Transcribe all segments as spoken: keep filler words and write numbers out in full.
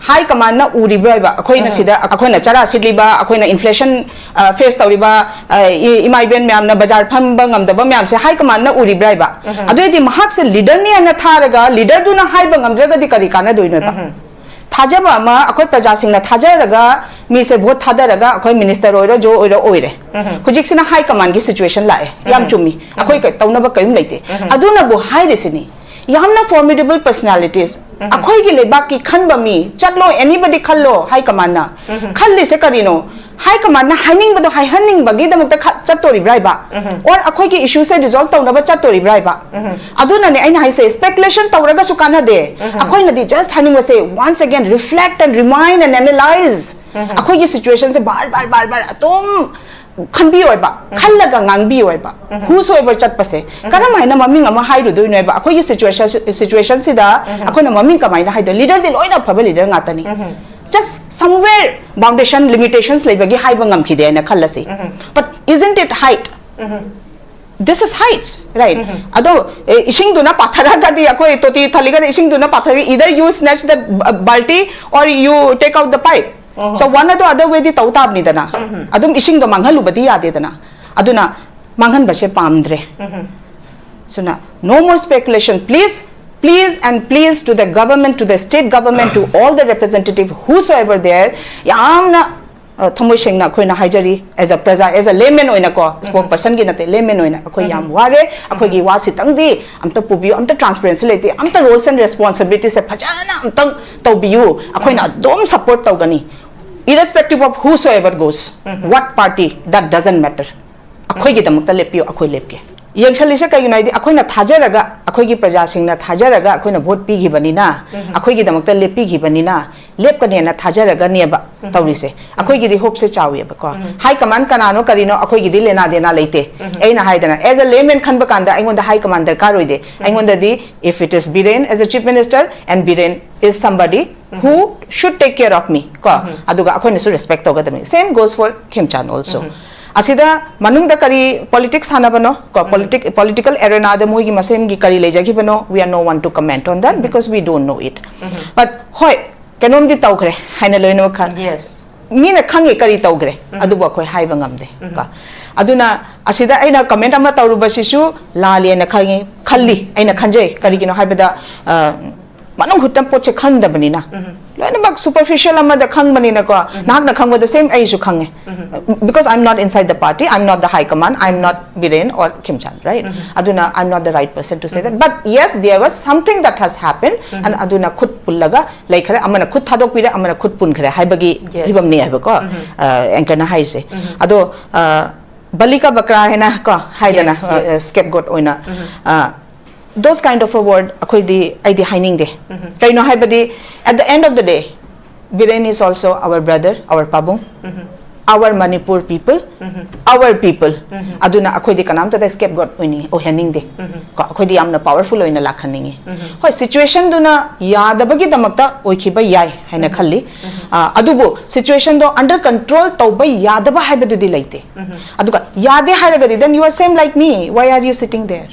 ꯍꯥꯏ ꯀꯃꯥꯟꯅ ꯎꯔꯤꯕ꯭ꯔꯥ ꯍꯥꯏꯕ? ꯑꯩꯈꯣꯏꯅ ꯁꯤꯗ ꯑꯩꯈꯣꯏꯅ ꯆꯔꯥ ꯁꯤꯠꯂꯤꯕ, ꯑꯩꯈꯣꯏꯅ ꯏꯟꯐ꯭ꯂꯦꯁꯟ ꯐꯦꯁ ꯇꯧꯔꯤꯕ, ꯑ, ꯏ- ꯏꯃꯥ ꯏꯕꯦꯟ ꯃꯌꯥꯝꯅ ꯕꯖꯥꯔ ꯐꯝꯕ ꯉꯝꯗꯕ ꯃꯌꯥꯝꯁꯦ ꯍꯥꯏ ꯀꯃꯥꯟꯅ ꯎꯔꯤꯕ꯭ꯔꯥ ꯍꯥꯏꯕ? ꯑꯗꯨꯑꯣꯏꯗꯤ ꯃꯍꯥꯛꯁꯦ ꯂꯤꯗꯔꯅꯤ ꯍꯥꯏꯅ ꯊꯥꯔꯒ ꯂꯤꯗꯔꯗꯨꯅ ꯍꯥꯏꯕ ꯉꯝꯗ꯭ꯔꯒꯗꯤ ꯀꯔꯤ ꯀꯥꯟꯅꯗꯣꯏꯅꯣꯕ? ꯊꯥꯖꯕ ꯑꯃ ꯑꯩꯈꯣꯏ ꯄ꯭ꯔꯖꯥꯁꯤꯡꯅ ꯊꯥꯖꯔꯒ ꯃꯤꯁꯦ ꯚꯣꯠ ꯊꯥꯗꯔꯒ ꯑꯩꯈꯣꯏ ꯃꯤꯅꯤꯁꯇꯔ ꯑꯣꯏꯔꯣ, ꯖꯣ ꯑꯣꯏꯔꯣ, ꯑꯣꯏꯔꯦ꯫ ꯍꯧꯖꯤꯛꯁꯤꯅ ꯍꯥꯏ ꯀꯃꯥꯟꯒꯤ ꯁꯤꯆꯨꯋꯦꯁꯟ ꯂꯥꯛꯑꯦ꯫ ꯌꯥꯝ ꯆꯨꯝꯃꯤ꯫ ꯑꯩꯈꯣꯏ ꯀ- ꯇꯧꯅꯕ ꯀꯔꯤꯝ ꯂꯩꯇꯦ꯫ ꯑꯗꯨꯅꯕꯨ ꯍꯥꯏꯔꯤꯁꯤꯅꯤ, ꯌꯥꯝꯅ ꯐꯣꯔꯃꯤꯗꯦꯕꯜ ꯄꯔꯁꯅꯥꯂꯤꯇꯤꯁ, ꯑꯩꯈꯣꯏꯒꯤ ꯂꯩꯕꯥꯛꯀꯤ ꯈꯟꯕ ꯃꯤ, ꯆꯠꯂꯣ, ꯑꯦꯅꯤꯕꯗꯤ ꯈꯜꯂꯣ, ꯍꯥꯏ ꯀꯃꯥꯟꯅ꯫ ꯈꯜꯂꯤꯁꯦ ꯀꯔꯤꯅꯣ? ꯍꯥꯏ ꯀꯃꯥꯟꯅ ꯍꯥꯏꯅꯤꯡꯕꯗꯣ ꯍꯥꯏꯍꯟꯅꯤꯡꯕꯒꯤꯗꯃꯛꯇ ꯈ- ꯆꯠꯇꯣꯔꯤꯕ꯭ꯔꯥ ꯍꯥꯏꯕ? ꯑꯣꯔ ꯑꯩꯈꯣꯏꯒꯤ ꯏꯁꯨꯁꯦ ꯔꯤꯖꯣꯜꯕ ꯇꯧꯅꯕ ꯆꯠꯇꯣꯔꯤꯕ꯭ꯔꯥ ꯍꯥꯏꯕ? ꯑꯗꯨꯅꯅꯦ ꯑꯩꯅ ꯍꯥꯏꯁꯦ, ꯁ꯭ꯄꯦꯀꯨꯂꯦꯁꯟ ꯇꯧꯔꯒꯁꯨ ꯀꯥꯟꯅꯗꯦ꯫ ꯑꯩꯈꯣꯏꯅꯗꯤ ꯖꯁ ꯍꯥꯏꯅꯤꯡꯕꯁꯦ, once again reflect and remind and analyze꯫ ꯑꯩꯈꯣꯏꯒꯤ ꯁꯤꯆꯨꯋꯦꯁꯟꯁꯦ ꯕꯥꯔ ꯕꯥꯔ ꯕꯥꯔ ꯕꯥꯔ ꯑꯗꯨꯝ ꯈꯟꯕꯤꯌꯣꯏꯕ, ꯈꯜꯂꯒ ꯉꯥꯡꯕꯤꯌꯣꯏꯕ꯫ ꯍꯨꯁꯣꯑꯦꯕꯔ ꯆꯠꯄꯁꯦ ꯀꯔꯝ ꯍꯥꯏꯅ ꯃꯃꯤꯡ ꯑꯃ ꯍꯥꯏꯔꯨꯗꯣꯏꯅꯣ ꯍꯥꯏꯕ? ꯑꯩꯈꯣꯏꯒꯤ ꯁꯤꯆꯨꯋꯦꯁꯟ, ꯁꯤꯆꯨꯋꯦꯁꯟꯁꯤꯗ ꯑꯩꯈꯣꯏꯅ ꯃꯃꯤꯡ ꯀꯃꯥꯏꯅ ꯍꯥꯏꯗꯣꯏ? ꯂꯤꯗꯔꯗꯤ ꯂꯣꯏꯅ ꯑꯐꯕ ꯂꯤꯗꯔ ꯉꯥꯛꯇꯅꯤ꯫ Just somewhere boundation, limitations ꯂꯩꯕꯒꯤ ꯍꯥꯏꯕ ꯉꯝꯈꯤꯗꯦ ꯍꯥꯏꯅ ꯈꯜꯂꯁꯤ꯫ But isn't it height? This is heights, right? ꯑꯗꯣ, ꯑꯦ, ꯏꯁꯤꯡꯗꯨꯅ ꯄꯥꯊꯔꯒꯗꯤ, ꯑꯩꯈꯣꯏ ꯇꯣꯇꯤ ꯊꯜꯂꯤꯒꯗꯤ ꯏꯁꯤꯡꯗꯨꯅ ꯄꯥꯊꯔꯒ, either you snatch the balti or you take out the pipe. So one or the other way ꯗꯤ ꯇꯧ ꯇꯥꯕꯅꯤꯗꯅ꯫ ꯑꯗꯨꯝ ꯏꯁꯤꯡꯗꯣ ꯃꯥꯡꯍꯜꯂꯨꯕꯗꯤ ꯌꯥꯗꯦꯗꯅ꯫ ꯑꯗꯨꯅ ꯃꯥꯡꯍꯟꯕꯁꯦ ꯄꯥꯝꯗ꯭ꯔꯦ꯫ ꯑꯗꯨꯅ no more speculation, please, please and please, to the government, to the state government, to all the representative, whosoever there, ꯌꯥꯝꯅ, ꯑ, ꯊꯃꯣꯏ ꯁꯦꯡꯅ ꯑꯩꯈꯣꯏꯅ ꯍꯥꯏꯖꯔꯤ, as a ꯄ꯭ꯔꯖꯥ, as a layman ꯑꯣꯏꯅꯀꯣ, ꯁ꯭ꯄꯣꯛꯁ ꯄꯔꯁꯟꯒꯤ ꯅꯠꯇꯦ, layman ꯑꯣꯏꯅ ꯑꯩꯈꯣꯏ ꯌꯥꯝ ꯋꯥꯔꯦ꯫ ꯑꯩꯈꯣꯏꯒꯤ ꯋꯥꯁꯤꯇꯪꯗꯤ ꯑꯝꯇ ꯄꯨꯕꯤꯌꯨ, ꯑꯝꯇ ꯇ꯭ꯔꯥꯟꯁꯄꯦꯔꯦꯟꯁꯤ ꯂꯩꯇꯦ, ꯑꯝꯇ ꯔꯣꯜꯁ ꯑꯦꯟ ꯔꯦꯁꯄꯣꯟꯁꯤꯕꯤꯂꯤꯇꯤꯁꯦ ꯐꯖꯅ ꯑꯝꯇꯪ ꯇꯧꯕꯤꯌꯨ꯫ ꯑꯩꯈꯣꯏꯅ ꯑꯗꯨꯝ ꯁꯄꯣꯔꯠ ꯇꯧꯒꯅꯤ, irrespective of whosoever goes, what party, that doesn't matter. ꯑꯩꯈꯣꯏꯒꯤꯗꯃꯛꯇ ꯂꯦꯞꯄꯤꯌꯨ, ꯑꯩꯈꯣꯏ ꯂꯦꯞꯀꯦ꯫ ꯌꯦꯡꯁꯜꯂꯤꯁꯦ ꯀꯩꯒꯤꯅꯣ ꯍꯥꯏꯗꯤ, ꯑꯩꯈꯣꯏꯅ ꯊꯥꯖꯔꯒ, ꯑꯩꯈꯣꯏꯒꯤ ꯄ꯭ꯔꯖꯥꯁꯤꯡꯅ ꯊꯥꯖꯔꯒ ꯑꯩꯈꯣꯏꯅ ꯚꯣꯠ ꯄꯤꯈꯤꯕꯅꯤꯅ, ꯑꯩꯈꯣꯏꯒꯤꯗꯃꯛꯇ ꯂꯦꯞꯄꯤꯈꯤꯕꯅꯤꯅ, ꯂꯦꯞꯀꯅꯦꯅ ꯊꯥꯖꯔꯒꯅꯦꯕ ꯇꯧꯔꯤꯁꯦ꯫ ꯑꯩꯈꯣꯏꯒꯤꯗꯤ ꯍꯣꯞꯁꯦ ꯆꯥꯎꯋꯦꯕꯀꯣ꯫ ꯍꯥꯏ ꯀꯃꯥꯟ ꯀꯅꯥꯅꯣ ꯀꯔꯤꯅꯣ ꯑꯩꯈꯣꯏꯒꯤꯗꯤ ꯂꯦꯅꯥ ꯗꯦꯅꯥ ꯂꯩꯇꯦ꯫ ꯑꯩꯅ ꯍꯥꯏꯗꯅ, as a layman ꯈꯟꯕ ꯀꯥꯟꯗ ꯑꯩꯉꯣꯟꯗ ꯍꯥꯏ ꯀꯃꯥꯟ ꯗꯔꯀꯥꯔ ꯑꯣꯏꯗꯦ꯫ ꯑꯩꯉꯣꯟꯗꯗꯤ, if it is Biren as a chief minister and Biren is somebody who should take care of me, ꯀꯣ, ꯑꯗꯨꯒ ꯑꯩꯈꯣꯏꯅꯁꯨ ꯔꯦꯁꯄꯦꯛ ꯇꯧꯒꯗꯕꯅꯤ꯫ Same goes for ꯈꯦꯝꯆꯥꯟ also. ꯑꯁꯤꯗ ꯃꯅꯨꯡꯗ ꯀꯔꯤ ꯄꯣꯂꯤꯇꯤꯛꯁ ꯁꯥꯟꯅꯕꯅꯣ, ꯀꯣ, ꯄꯣꯂꯤꯇꯤꯛ- ꯄꯣꯂꯤꯇꯤꯀꯦꯜ ꯑꯦꯔꯦꯅꯥꯗ ꯃꯣꯏꯒꯤ ꯃꯁꯦꯟꯒꯤ ꯀꯔꯤ ꯂꯩꯖꯈꯤꯕꯅꯣ, we are no one to comment on that because we don't know it. But ꯍꯣꯏ, ꯀꯩꯅꯣꯝꯗꯤ ꯇꯧꯈ꯭ꯔꯦ ꯍꯥꯏꯅ ꯂꯣꯏꯅꯃꯛ ꯈꯪ Yes. ꯃꯤꯅ ꯈꯪꯉꯤ ꯀꯔꯤ ꯇꯧꯈ꯭ꯔꯦ ꯑꯗꯨꯕꯨ ꯑꯩꯈꯣꯏ ꯍꯥꯏꯕ ꯉꯝꯗꯦ ꯀꯣ ꯑꯗꯨꯅ ꯑꯁꯤꯗ ꯑꯩꯅ ꯀꯃꯦꯟ ꯑꯃ ꯇꯧꯔꯨꯕꯁꯤꯁꯨ ꯂꯥꯜꯂꯦꯅ ꯈꯪꯉꯤ ꯈꯜꯂꯤ ꯑꯩꯅ ꯈꯟꯖꯩ ꯀꯔꯤꯒꯤꯅꯣ ꯍꯥꯏꯕꯗ ꯑ, ꯃꯅꯨꯡ ꯍꯨꯠꯇ ꯄꯣꯠꯁꯦ ꯈꯪꯗꯕꯅꯤꯅ ꯂꯣꯏꯅꯃꯛ superficial ꯑꯃꯗ ꯈꯪꯕꯅꯤꯅꯀꯣ ꯅꯍꯥꯛꯅ ꯈꯪꯕꯗ same ꯑꯩꯁꯨ ꯈꯪꯉꯦ because I'm not inside the party, I'm not the high command, I'm not Biren or Khemchand, right? ꯑꯗꯨꯅ I'm not the right person to say that, but yes, there was something that has happened and ꯑꯗꯨꯅ ꯈꯨꯠ ꯄꯨꯜꯂꯒ ꯂꯩꯈ꯭ꯔꯦ ꯑꯃꯅ ꯈꯨꯠ ꯊꯥꯗꯣꯛꯄꯤꯔꯦ ꯑꯃꯅ ꯈꯨꯠ ꯄꯨꯟꯈ꯭ꯔꯦ ꯍꯥꯏꯕꯒꯤ Yes. ꯐꯤꯕꯝꯅꯤ ꯍꯥꯏꯕꯀꯣ ꯑꯦꯡꯀꯔꯅ ꯍꯥꯏꯔꯤꯁꯦ ꯑꯗꯣ ꯕꯂꯤꯀꯥ ꯕꯀ꯭ꯔꯥ ꯍꯥꯏꯅ ꯀꯣ ꯍꯥꯏꯗꯅ Yes, yes. Scapegoat ꯑꯣꯏꯅ those kind of a word ꯑꯩꯈꯣꯏꯗꯤ ꯑꯩꯗꯤ ꯍꯥꯏꯅꯤꯡꯗꯦ ꯀꯩꯅꯣ ꯍꯥꯏꯕꯗꯤ at the end of the day Biren is also our brother, our ꯄꯥꯕꯨꯡ, our Manipur people, our people. ꯑꯗꯨꯅ ꯑꯩꯈꯣꯏꯗꯤ ꯀꯅꯥꯝꯇꯗ scapegoat ꯑꯣꯏꯅꯤꯡ ꯑꯣꯏꯍꯟꯅꯤꯡꯗꯦ ꯀꯣ ꯑꯩꯈꯣꯏꯗꯤ ꯌꯥꯝꯅ powerful ꯑꯣꯏꯅ ꯂꯥꯛꯍꯟꯅꯤꯡꯉꯤ ꯍꯣꯏ situationꯗꯨꯅ ꯌꯥꯗꯕꯒꯤꯗꯃꯛꯇ ꯑꯣꯏꯈꯤꯕ ꯌꯥꯏ ꯍꯥꯏꯅ ꯈꯜꯂꯤ ꯑ, ꯑꯗꯨꯕꯨ situationꯗꯣ under control ꯇꯧꯕ ꯌꯥꯗꯕ ꯍꯥꯏꯕꯗꯨꯗꯤ ꯂꯩꯇꯦ ꯑꯗꯨꯒ ꯌꯥꯗꯦ ꯍꯥꯏꯔꯒꯗꯤ then you are same like me, why are you sitting there?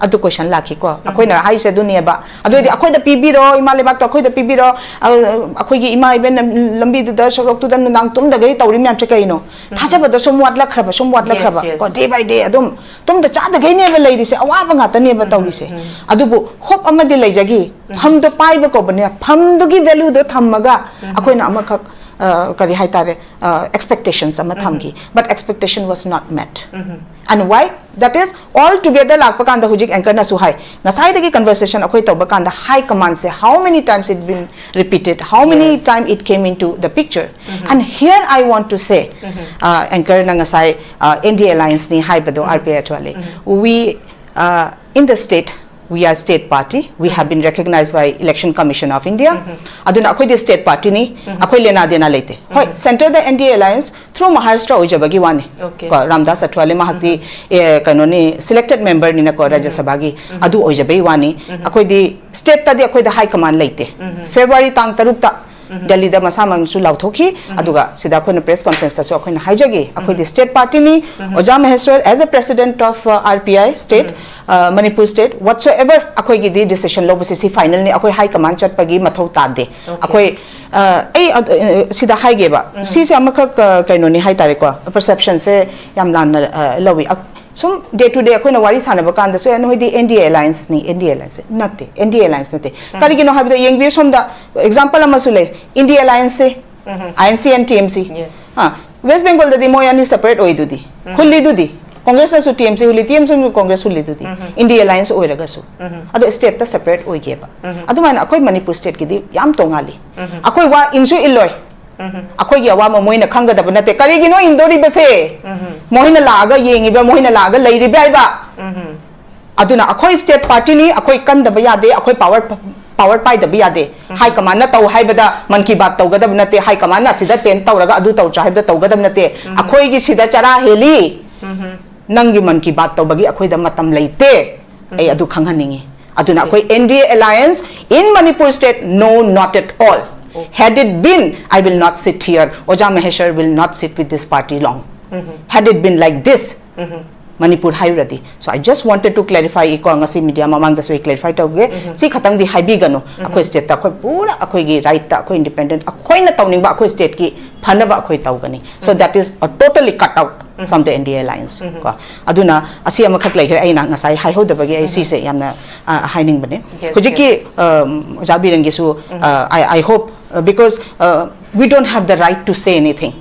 ꯑꯗꯨ question ꯂꯥꯛꯈꯤꯀꯣ ꯑꯩꯈꯣꯏꯅ ꯍꯥꯏꯁꯦ ꯑꯗꯨꯅꯦꯕ ꯑꯗꯨ ꯑꯣꯏꯗꯤ ꯑꯩꯈꯣꯏꯗ ꯄꯤꯕꯤꯔꯣ ꯏꯃꯥ ꯂꯩꯕꯥꯛꯇꯣ ꯑꯩꯈꯣꯏꯗ ꯄꯤꯕꯤꯔꯣ ꯑ, ꯑꯩꯈꯣꯏꯒꯤ ꯏꯃꯥ ꯏꯕꯦꯟ ꯂꯝꯕꯤꯗꯨꯗ ꯁꯣꯔꯣꯛꯇꯨꯗ ꯅꯨꯡꯗꯥꯡ ꯇꯨꯝꯗꯒꯩ ꯇꯧꯔꯤ ꯃꯌꯥꯝꯁꯦ ꯀꯩꯅꯣ ꯊꯥꯖꯕꯗꯣ ꯁꯨꯝ ꯋꯥꯠꯂꯛꯈ꯭ꯔꯕ ꯁꯨꯝ ꯋꯥꯠꯂꯛꯈ꯭ꯔꯕ Yes, yes. ꯀꯣ day by day ꯑꯗꯨꯝ ꯇꯨꯝꯗ ꯆꯥꯗꯒꯩꯅꯦꯕ ꯂꯩꯔꯤꯁꯦ ꯑꯋꯥꯕ ꯉꯥꯛꯇꯅꯦꯕ ꯇꯧꯔꯤꯁꯦ ꯑꯗꯨꯕꯨ hope ꯑꯃꯗꯤ ꯂꯩꯖꯈꯤ ꯐꯝꯗꯣ ꯄꯥꯏꯕ ꯀꯧꯕꯅꯤꯅ ꯐꯝꯗꯨꯒꯤ valueꯗꯣ ꯊꯝꯃꯒ ꯑꯩꯈꯣꯏꯅ ꯑꯃꯈꯛ ꯑ, ꯀꯔꯤ ꯍꯥꯏꯇꯥꯔꯦ expectations ꯑꯃ ꯊꯝꯈꯤ but expectation was not met and why that is all together ꯂꯥꯛꯄ ꯀꯥꯟꯗ ꯍꯧꯖꯤꯛ anchorꯅꯁꯨ ꯍꯥꯏ ꯉꯁꯥꯏꯗꯒꯤ conversation ꯑꯩꯈꯣꯏ ꯇꯧꯕ ꯀꯥꯟꯗ high commandꯁꯦ how many times it been repeated, how many Yes. time it came into the picture and here I want to say anchorꯅ ꯉꯁꯥꯏ NDA allianceꯅꯤ ꯍꯥꯏꯕꯗꯣ RPI Athwale we in the state we are state party, we have been recognized by Election Commission of India. ꯑꯗꯨꯅ ꯑꯩꯈꯣꯏꯗꯤ state partyꯅꯤ ꯑꯩꯈꯣꯏ ꯂꯦꯅꯥ ꯗꯦꯅꯥ ꯂꯩꯇꯦ ꯍꯣꯏ centreꯗ NDA alliance through Maharashtra ꯑꯣꯏꯖꯕꯒꯤ ꯋꯥꯅꯤ Okay. ꯀꯣ ꯔꯥꯝꯗꯥꯁ ꯑꯊ꯭ꯋꯥꯂꯦ ꯃꯍꯥꯛꯇꯤ ꯑꯦ, ꯀꯩꯅꯣꯅꯤ selected memberꯅꯤꯅꯀꯣ ꯔꯥꯖ꯭ꯌ ꯁꯚꯥꯒꯤ ꯑꯗꯨ ꯑꯣꯏꯖꯕꯩ ꯋꯥꯅꯤ ꯑꯩꯈꯣꯏꯗꯤ stateꯇꯗꯤ ꯑꯩꯈꯣꯏꯗ high command ꯂꯩꯇꯦ February ꯇꯥꯡ ꯇꯔꯨꯛꯇ ꯗꯦꯜꯂꯤꯗ ꯃꯁꯥꯃꯛꯁꯨ ꯂꯥꯎꯊꯣꯛꯈꯤ꯫ ꯑꯗꯨꯒ ꯁꯤꯗ ꯑꯩꯈꯣꯏꯅ press conferenceꯇꯁꯨ ꯑꯩꯈꯣꯏꯅ ꯍꯥꯏꯖꯒꯦ, ꯑꯩꯈꯣꯏꯗꯤ state partyꯅꯤ꯫ ꯑꯣꯖꯥ ꯃꯍꯦꯁ꯭ꯋꯔ, as a president of, uh, R P I state, uh, Manipur state, whatsoever ꯑꯩꯈꯣꯏꯒꯤꯗꯤ decision ꯂꯧꯕꯁꯤ ꯁꯤ finalꯅꯤ, ꯑꯩꯈꯣꯏ high command ꯆꯠꯄꯒꯤ ꯃꯊꯧ ꯇꯥꯗꯦ꯫ ꯑꯩꯈꯣꯏ, uh, ꯑꯩ, uh, ꯁꯤꯗ ꯍꯥꯏꯒꯦꯕ, ꯁꯤꯁꯦ ꯑꯃꯈꯛ, uh, ꯀꯩꯅꯣꯅꯤ ꯍꯥꯏꯇꯥꯔꯦꯀꯣ, perceptionꯁꯦ ꯌꯥꯝ ꯂꯥꯟꯅ, uh, ꯂꯧꯏ꯫ ꯑ- ꯁꯨꯝ day to day ꯑꯩꯈꯣꯏꯅ ꯋꯥꯔꯤ ꯁꯥꯟꯅꯕ ꯀꯥꯟꯗꯁꯨ, "ꯑꯦ, ꯅꯣꯏꯗꯤ N D A allianceꯅꯤ, N D A alliance ꯅꯠꯇꯦ, N D A alliance ꯅꯠꯇꯦ"꯫ ꯀꯔꯤꯒꯤꯅꯣ ꯍꯥꯏꯕꯗ, ꯌꯦꯡꯕꯤꯌꯨ ꯁꯣꯝꯗ, example ꯑꯃꯁꯨ ꯂꯩ, N D A allianceꯁꯦ, I N C and T M C꯫ Yes. ꯑ, West Bengalꯗꯗꯤ ꯃꯣꯏ ꯑꯅꯤ separate ꯑꯣꯏꯗꯨꯗꯤ, ꯍꯨꯜꯂꯤꯗꯨꯗꯤ, Congressꯅꯁꯨ T M C ꯍꯨꯜꯂꯤ, T M Cꯅꯁꯨ Congress ꯍꯨꯜꯂꯤꯗꯨꯗꯤ, N D A alliance ꯑꯣꯏꯔꯒꯁꯨ꯫ ꯑꯗꯣ stateꯇ separate ꯑꯣꯏꯒꯦꯕ꯫ ꯑꯗꯨꯃꯥꯏꯅ ꯑꯩꯈꯣꯏ ꯃꯅꯤꯄꯨꯔ stateꯀꯤꯗꯤ ꯌꯥꯝ ꯇꯣꯡꯉꯥꯜꯂꯤ꯫ ꯑꯩꯈꯣꯏ ꯋꯥ ꯏꯟꯁꯨ ꯏꯜꯂꯣꯏ꯫ ꯑꯩꯈꯣꯏꯒꯤ ꯑꯋꯥꯕ ꯃꯣꯏꯅ ꯈꯪꯒꯗꯕ ꯅꯠꯇꯦ꯫ ꯀꯔꯤꯒꯤꯅꯣ ꯏꯟꯗꯣꯔꯤꯕꯁꯦ? ꯃꯣꯏꯅ ꯂꯥꯛꯑꯒ ꯌꯦꯡꯉꯤꯕ, ꯃꯣꯏꯅ ꯂꯥꯛꯑꯒ ꯂꯩꯔꯤꯕ ꯍꯥꯏꯕ꯫ ꯑꯗꯨꯅ ꯑꯩꯈꯣꯏ state partyꯅꯤ, ꯑꯩꯈꯣꯏ ꯀꯟꯗꯕ ꯌꯥꯗꯦ, ꯑꯩꯈꯣꯏ power, power ꯄꯥꯏꯗꯕ ꯌꯥꯗꯦ꯫ High commandꯅ ꯇꯧ ꯍꯥꯏꯕꯗ Mann Ki Baat ꯇꯧꯒꯗꯕ ꯅꯠꯇꯦ, high commandꯅ ꯑꯁꯤꯗ tent ꯇꯧꯔꯒ ꯑꯗꯨ ꯇꯧ ꯍꯥꯏꯕꯗ ꯇꯧꯒꯗꯕ ꯅꯠꯇꯦ꯫ ꯑꯩꯈꯣꯏꯒꯤ ꯁꯤꯗ ꯆꯔꯥ ꯍꯦꯜꯂꯤ, ꯅꯪꯒꯤ Mann Ki Baat ꯇꯧꯕꯒꯤ ꯑꯩꯈꯣꯏꯗ ꯃꯇꯝ ꯂꯩꯇꯦ꯫ ꯑꯩ ꯑꯗꯨ ꯈꯪꯍꯟꯅꯤꯡꯉꯤ꯫ ꯑꯗꯨꯅ ꯑꯩꯈꯣꯏ N D A alliance in Manipur state, no, not at all. Had it been, I will not sit here. ꯑꯣꯖꯥ ꯃꯍꯦꯁ꯭ꯋꯔ will not sit with this party long. Had it been like this, Manipur ꯍꯥꯏꯔꯨꯔꯗꯤ꯫ So I just wanted to clarify ꯀꯣ, ꯉꯁꯤ media ꯃꯃꯥꯡꯗꯁꯨ ꯑꯩ clarify ꯇꯧꯒꯦ꯫ ꯁꯤ ꯈꯛꯇꯪꯗꯤ ꯍꯥꯏꯕꯤꯒꯅꯨ꯫ ꯑꯩꯈꯣꯏ stateꯇ ꯑꯩꯈꯣꯏ ꯄꯨꯔꯥ ꯑꯩꯈꯣꯏꯒꯤ rightꯇ ꯑꯩꯈꯣꯏ independent, ꯑꯩꯈꯣꯏꯅ ꯇꯧꯅꯤꯡꯕ ꯑꯩꯈꯣꯏ stateꯀꯤ ꯐꯅꯕ ꯑꯩꯈꯣꯏ ꯇꯧꯒꯅꯤ꯫ So that is a totally cut out from the N D A alliance ꯀꯣ꯫ ꯑꯗꯨꯅ ꯑꯁꯤ ꯑꯃꯈꯛ ꯂꯩꯈ꯭ꯔꯦ, ꯑꯩꯅ ꯉꯁꯥꯏ ꯍꯥꯏꯍꯧꯗꯕꯒꯤ ꯑꯩ ꯁꯤꯁꯦ ꯌꯥꯝꯅ, ꯑ, ꯍꯥꯏꯅꯤꯡꯕꯅꯦ꯫ Yes, ꯍꯧꯖꯤꯛꯀꯤ, yes. ꯑ, ꯑꯣꯖꯥ ꯕꯤꯔꯦꯟꯒꯤꯁꯨ, ꯑ, I, I hope, uh, because, uh, we don't have the right to say anything.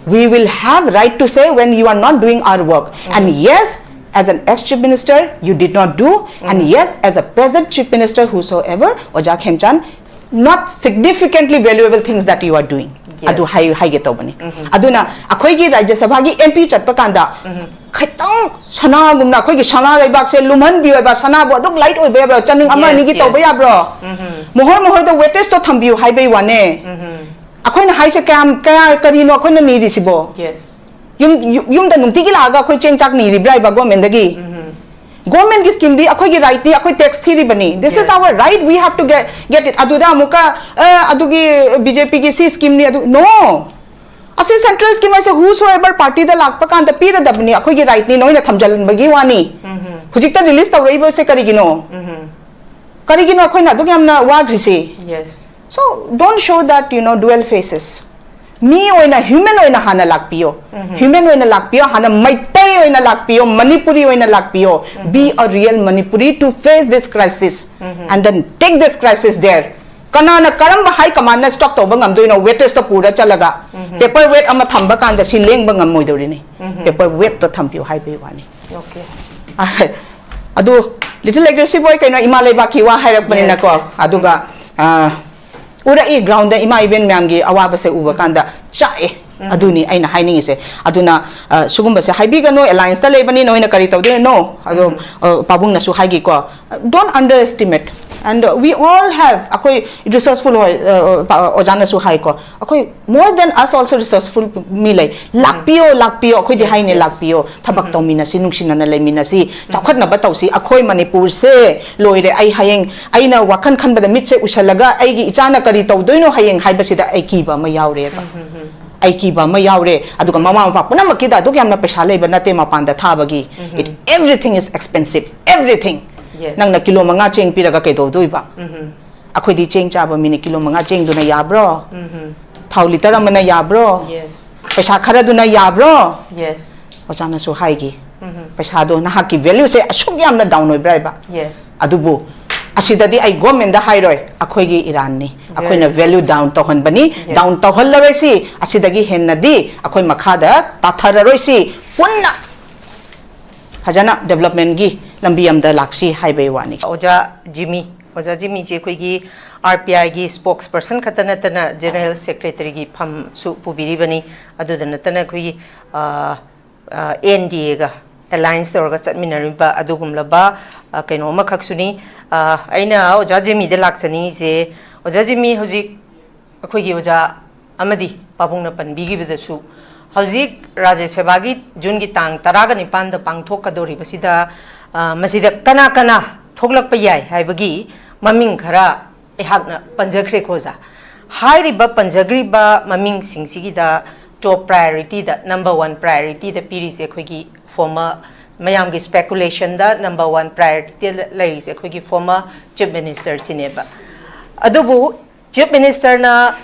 We will have right to say when you are not doing our work. And yes, as an ex-chief minister, you did not do. And yes, as a present chief minister, whosoever, ꯑꯣꯖꯥ ꯈꯦꯝꯆꯥꯟ, not significantly valuable things that you are doing. Yes. ꯑꯗꯨ ꯍꯥꯏ-, ꯍꯥꯏꯒꯦ ꯇꯧꯕꯅꯤ꯫ ꯑꯗꯨꯅ ꯑꯩꯈꯣꯏꯒꯤ ꯔꯥꯖ꯭ꯌ ꯁꯚꯥꯒꯤ M P ꯆꯠꯄ ꯀꯥꯟꯗ ꯈꯤꯇꯪ ꯁꯅꯥꯒꯨꯝꯅ ꯑꯩꯈꯣꯏꯒꯤ ꯁꯅꯥ ꯂꯩꯕꯥꯛꯁꯦ ꯂꯨꯝꯍꯟꯕꯤꯌꯨ ꯍꯥꯏꯕ, ꯁꯅꯥꯕꯨ ꯑꯗꯨꯝ light ꯑꯣꯏꯕ ꯌꯥꯕ꯭ꯔꯣ? ꯆꯅꯤꯡ ꯑꯃ Yes, ꯑꯅꯤꯒꯤ yes. ꯇꯧꯕ ꯌꯥꯕ꯭ꯔꯣ? ꯃꯣꯍꯣꯔ ꯃꯣꯍꯣꯔꯗ wastageꯇꯣ ꯊꯝꯕꯤꯌꯨ ꯍꯥꯏꯕꯩ ꯋꯥꯅꯦ꯫ ꯑꯩꯈꯣꯏꯅ ꯍꯥꯏꯁꯦ ꯀꯌꯥꯝ, ꯀꯌꯥ, ꯀꯔꯤꯅꯣ ꯑꯩꯈꯣꯏꯅ ꯅꯤꯔꯤꯁꯤꯕꯣ? Yes. ꯌꯨꯝ, ꯌꯨ-, ꯌꯨꯝꯗ ꯅꯨꯡꯇꯤꯒꯤ ꯂꯥꯛꯑꯒ ꯑꯩꯈꯣꯏ ꯆꯦꯡ ꯆꯥꯛ ꯅꯤꯔꯤꯕ꯭ꯔꯥ ꯍꯥꯏꯕ governmentꯗꯒꯤ? Government ꯀꯤ scheme ꯗꯤ ꯑꯩꯈꯣꯏꯒꯤ right ꯅꯤ, ꯑꯩꯈꯣꯏ tax ꯊꯤꯔꯤꯕꯅꯤ, this is Yes. our right, we have to get, get it. ꯑꯗꯨꯗ ꯑꯃꯨꯛꯀ ꯑ, ꯑꯗꯨꯒꯤ B J P ꯒꯤ ꯁꯤ scheme ꯅꯤ ꯑꯗꯨ, no, ꯑꯁꯤ central scheme ꯍꯥꯏꯁꯦ whosoever party ꯗ ꯂꯥꯛꯄ ꯀꯥꯟꯗ ꯄꯤꯔꯗꯕꯅꯤ, ꯑꯩꯈꯣꯏꯒꯤ right ꯅꯤ, ꯅꯣꯏꯅ ꯊꯝꯖꯤꯟꯕꯒꯤ ꯋꯥꯅꯤ꯫ ꯍꯧꯖꯤꯛꯇ release ꯇꯧꯔꯛꯏꯕꯁꯦ ꯀꯔꯤꯒꯤꯅꯣ? ꯀꯔꯤꯒꯤꯅꯣ ꯑꯩꯈꯣꯏꯅ ꯑꯗꯨꯛ ꯌꯥꯝꯅ ꯋꯥꯈ꯭ꯔꯤꯁꯤ? Yes. So don't show that, you know, dual faces. ꯃꯤ ꯑꯣꯏꯅ, human ꯑꯣꯏꯅ ꯍꯥꯟꯅ ꯂꯥꯛꯄꯤꯌꯣ, human ꯑꯣꯏꯅ ꯂꯥꯛꯄꯤꯌꯣ, ꯍꯥꯟꯅ ꯃꯩꯇꯩ ꯑꯣꯏꯅ ꯂꯥꯛꯄꯤꯌꯣ, ꯃꯅꯤꯄꯨꯔꯤ ꯑꯣꯏꯅ ꯂꯥꯛꯄꯤꯌꯣ. Be a real Manipuri to face this crisis and then take this crisis there. ꯀꯅꯥꯅ ꯀꯔꯝꯕ high command ꯅ stop ꯇꯧꯕ ꯉꯝꯗꯣꯏꯅꯣ? Weightage ꯇꯣ ꯄꯨꯔ ꯆꯠꯂꯒ paper weight ꯑꯃ ꯊꯝꯕ ꯀꯥꯟꯗ ꯁꯤ ꯂꯦꯡꯕ ꯉꯝꯃꯣꯏꯗꯧꯔꯤꯅꯤ. Paper weight ꯇꯣ ꯊꯝꯕꯤꯌꯨ ꯍꯥꯏꯕꯒꯤ ꯋꯥꯅꯤ꯫ Okay. ꯑꯗꯨ little aggressive ꯑꯣꯏ ꯀꯩꯅꯣ, ꯏꯃꯥ ꯂꯩꯕꯥꯛꯀꯤ ꯋꯥ ꯍꯥꯏꯔꯛꯄꯅꯤꯅꯀꯣ꯫ Yes, yes. ꯑꯗꯨꯒ ꯑ, ꯎꯔꯛꯏ ground ꯗ ꯏꯃꯥ ꯏꯕꯦꯟ ꯃꯌꯥꯝꯒꯤ ꯑꯋꯥꯕꯁꯦ ꯎꯕ ꯀꯥꯟꯗ ꯆꯥꯛꯑꯦ꯫ ꯑꯗꯨꯅꯤ ꯑꯩꯅ ꯍꯥꯏꯅꯤꯡꯉꯤꯁꯦ꯫ ꯑꯗꯨꯅ ꯑ, ꯁꯤꯒꯨꯝꯕꯁꯦ ꯍꯥꯏꯕꯤꯒꯅꯨ, alliance ꯇ ꯂꯩꯕꯅꯤ, ꯅꯣꯏꯅ ꯀꯔꯤ ꯇꯧꯗꯣꯏꯅꯣ? No. ꯑꯗꯣ ꯑ, ꯄꯥꯕꯨꯡꯅꯁꯨ ꯍꯥꯏꯈꯤꯀꯣ, don't underestimate, and we all have, ꯑꯩꯈꯣꯏ resourceful ꯑꯣꯏ, ꯑ, ꯑ, ꯑꯣꯖꯥꯅꯁꯨ ꯍꯥꯏꯀꯣ, ꯑꯩꯈꯣꯏ more than us also resourceful ꯃꯤ ꯂꯩ꯫ ꯂꯥꯛꯄꯤꯌꯣ, ꯂꯥꯛꯄꯤꯌꯣ, ꯑꯩꯈꯣꯏꯗꯤ Yes, ꯍꯥꯏꯅꯤ, yes. ꯂꯥꯛꯄꯤꯌꯣ, ꯊꯕꯛ ꯇꯧꯃꯤꯟꯅꯁꯤ, ꯅꯨꯡꯁꯤꯅꯅ ꯂꯩꯃꯤꯟꯅꯁꯤ, ꯆꯥꯎꯈꯠꯅꯕ ꯇꯧꯁꯤ꯫ ꯑꯩꯈꯣꯏ ꯃꯅꯤꯄꯨꯔꯁꯦ ꯂꯣꯏꯔꯦ꯫ ꯑꯩ ꯍꯌꯦꯡ ꯑꯩꯅ ꯋꯥꯈꯜ ꯈꯟꯕꯗ ꯃꯤꯠꯁꯦ ꯎꯁꯜꯂꯒ ꯑꯩꯒꯤ ꯏꯆꯥꯅ ꯀꯔꯤ ꯇꯧꯗꯣꯏꯅꯣ ꯍꯌꯦꯡ ꯍꯥꯏꯕꯁꯤꯗ ꯑꯩ ꯀꯤꯕ ꯑꯃ ꯌꯥꯎꯔꯦꯕ꯫ ꯑꯩ ꯀꯤꯕ ꯑꯃ ꯌꯥꯎꯔꯦ꯫ ꯑꯗꯨꯒ ꯃꯃꯥ ꯃꯄꯥ ꯄꯨꯝꯅꯃꯛꯀꯤꯗ ꯑꯗꯨꯛ ꯌꯥꯝꯅ ꯄꯩꯁꯥ ꯂꯩꯕ ꯅꯠꯇꯦ ꯃꯄꯥꯟꯗ ꯊꯥꯕꯒꯤ꯫ It, everything is expensive, everything. Yes. ꯅꯪꯅ ꯀꯤꯂꯣ ꯃꯉꯥ ꯆꯦꯡ ꯄꯤꯔꯒ ꯀꯩꯗꯧꯗꯣꯏꯕ? ꯑꯩꯈꯣꯏꯗꯤ ꯆꯦꯡ ꯆꯥꯕ ꯃꯤꯅ ꯀꯤꯂꯣ ꯃꯉꯥ ꯆꯦꯡꯗꯨꯅ ꯌꯥꯕ꯭ꯔꯣ? ꯊꯥꯎ ꯂꯤꯇꯔ ꯑꯃꯅ ꯌꯥꯕ꯭ꯔꯣ? Yes. ꯄꯩꯁꯥ ꯈꯔꯗꯨꯅ ꯌꯥꯕ꯭ꯔꯣ? Yes. ꯑꯣꯖꯥꯅꯁꯨ ꯍꯥꯏꯈꯤ, ꯄꯩꯁꯥꯗꯣ ꯅꯍꯥꯛꯀꯤ value ꯁꯦ ꯑꯁꯨꯛ ꯌꯥꯝꯅ down ꯑꯣꯏꯕ꯭ꯔꯥ ꯍꯥꯏꯕ? Yes. ꯑꯗꯨꯕꯨ ꯑꯁꯤꯗꯗꯤ ꯑꯩ government ꯗ ꯍꯥꯏꯔꯣꯏ, ꯑꯩꯈꯣꯏꯒꯤ ꯏꯔꯥꯟꯅꯤ, ꯑꯩꯈꯣꯏꯅ value down ꯇꯧꯍꯟꯕꯅꯤ꯫ Yes. Down ꯇꯧꯍꯜꯂꯔꯣꯏꯁꯤ, ꯑꯁꯤꯗꯒꯤ ꯍꯦꯟꯅꯗꯤ ꯑꯩꯈꯣꯏ ꯃꯈꯥꯗ ꯇꯥꯊꯔꯔꯣꯏꯁꯤ, ꯄꯨꯟꯅ ꯐꯖꯅ development ꯒꯤ ꯂꯝꯕꯤ ꯑꯃꯗ ꯂꯥꯛꯁꯤ ꯍꯥꯏꯕꯒꯤ ꯋꯥꯅꯤ꯫ ꯑꯣꯖꯥ ꯖꯤꯃꯤ, ꯑꯣꯖꯥ ꯖꯤꯃꯤꯁꯦ ꯑꯩꯈꯣꯏꯒꯤ R P I ꯒꯤ spokesperson ꯈꯛꯇ ꯅꯠꯇꯅ General Secretary ꯒꯤ ꯐꯝꯁꯨ ꯄꯨꯕꯤꯔꯤꯕꯅꯤ꯫ ꯑꯗꯨꯗ ꯅꯠꯇꯅ ꯑꯩꯈꯣꯏꯒꯤ, ꯑ, ꯑ, N D A ꯒ alliance ꯇꯧꯔꯒ ꯆꯠꯃꯤꯟꯅꯔꯤꯕ ꯑꯗꯨꯒꯨꯝꯂꯕ, ꯑ, ꯀꯩꯅꯣ ꯑꯃꯈꯛꯁꯨꯅꯤ꯫ ꯑ, ꯑꯩꯅ ꯑꯣꯖꯥ ꯖꯤꯃꯤꯗ ꯂꯥꯛꯆꯅꯤꯡꯉꯤꯁꯦ, ꯑꯣꯖꯥ ꯖꯤꯃꯤ ꯍꯧꯖꯤꯛ ꯑꯩꯈꯣꯏꯒꯤ ꯑꯣꯖꯥ ꯑꯃꯗꯤ ꯄꯥꯕꯨꯡꯅ ꯄꯟꯕꯤꯈꯤꯕꯗꯁꯨ, ꯍꯧꯖꯤꯛ ꯔꯥꯖ꯭ꯌ ꯁꯦꯕꯥꯒꯤ ꯖꯨꯟꯒꯤ ꯇꯥꯡ ꯇꯔꯥꯒ ꯅꯤꯄꯥꯟꯗ ꯄꯥꯡꯊꯣꯛꯀꯗꯧꯔꯤꯕꯁꯤꯗ, ꯑ, ꯃꯁꯤꯗ ꯀꯅꯥ ꯀꯅꯥ ꯊꯣꯛꯂꯛꯄ ꯌꯥꯏ ꯍꯥꯏꯕꯒꯤ ꯃꯃꯤꯡ ꯈꯔ ꯑꯩꯍꯥꯛꯅ ꯄꯟꯖꯈ꯭ꯔꯦꯀꯣ ꯑꯣꯖꯥ꯫ ꯍꯥꯏꯔꯤꯕ ꯄꯟꯖꯈ꯭ꯔꯤꯕ ꯃꯃꯤꯡꯁꯤꯡꯁꯤꯒꯤꯗ top priority ꯗ, number one priority ꯗ ꯄꯤꯔꯤꯁꯦ ꯑꯩꯈꯣꯏꯒꯤ former, ꯃꯌꯥꯝꯒꯤ speculation ꯗ number one priority ꯗ ꯂꯩꯔꯤꯁꯦ ꯑꯩꯈꯣꯏꯒꯤ former Chief Minister ꯁꯤꯅꯦꯕ꯫ ꯑꯗꯨꯕꯨ Chief Minister ꯅ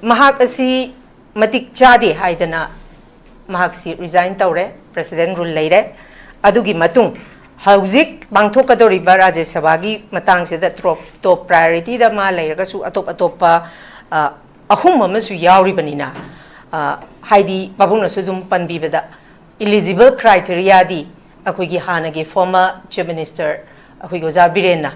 ꯃꯍꯥꯛ ꯑꯁꯤ ꯃꯇꯤꯛ ꯆꯥꯗꯦ ꯍꯥꯏꯗꯅ ꯃꯍꯥꯛꯁꯤ resign ꯇꯧꯔꯦ, President rule ꯂꯩꯔꯦ꯫ ꯑꯗꯨꯒꯤ ꯃꯇꯨꯡ ꯍꯧꯖꯤꯛ ꯄꯥꯡꯊꯣꯛꯀꯗꯧꯔꯤꯕ ꯔꯥꯖ꯭ꯌ ꯁꯚꯥꯒꯤ ꯃꯇꯥꯡꯁꯤꯗ top, top priority ꯗ ꯃꯥ ꯂꯩꯔꯒꯁꯨ ꯑꯇꯣꯞ ꯑꯇꯣꯞꯄ, ꯑ, ꯑꯍꯨꯝ ꯑꯃꯁꯨ ꯌꯥꯎꯔꯤꯕꯅꯤꯅ, ꯑ, ꯍꯥꯏꯗꯤ ꯄꯥꯕꯨꯡꯅꯁꯨ ꯑꯗꯨꯝ ꯄꯟꯕꯤꯕꯗ eligible criteria ꯗꯤ ꯑꯩꯈꯣꯏꯒꯤ ꯍꯥꯟꯅꯒꯤ former Chief Minister ꯑꯩꯈꯣꯏꯒꯤ ꯑꯣꯖꯥ ꯕꯤꯔꯦꯟꯅ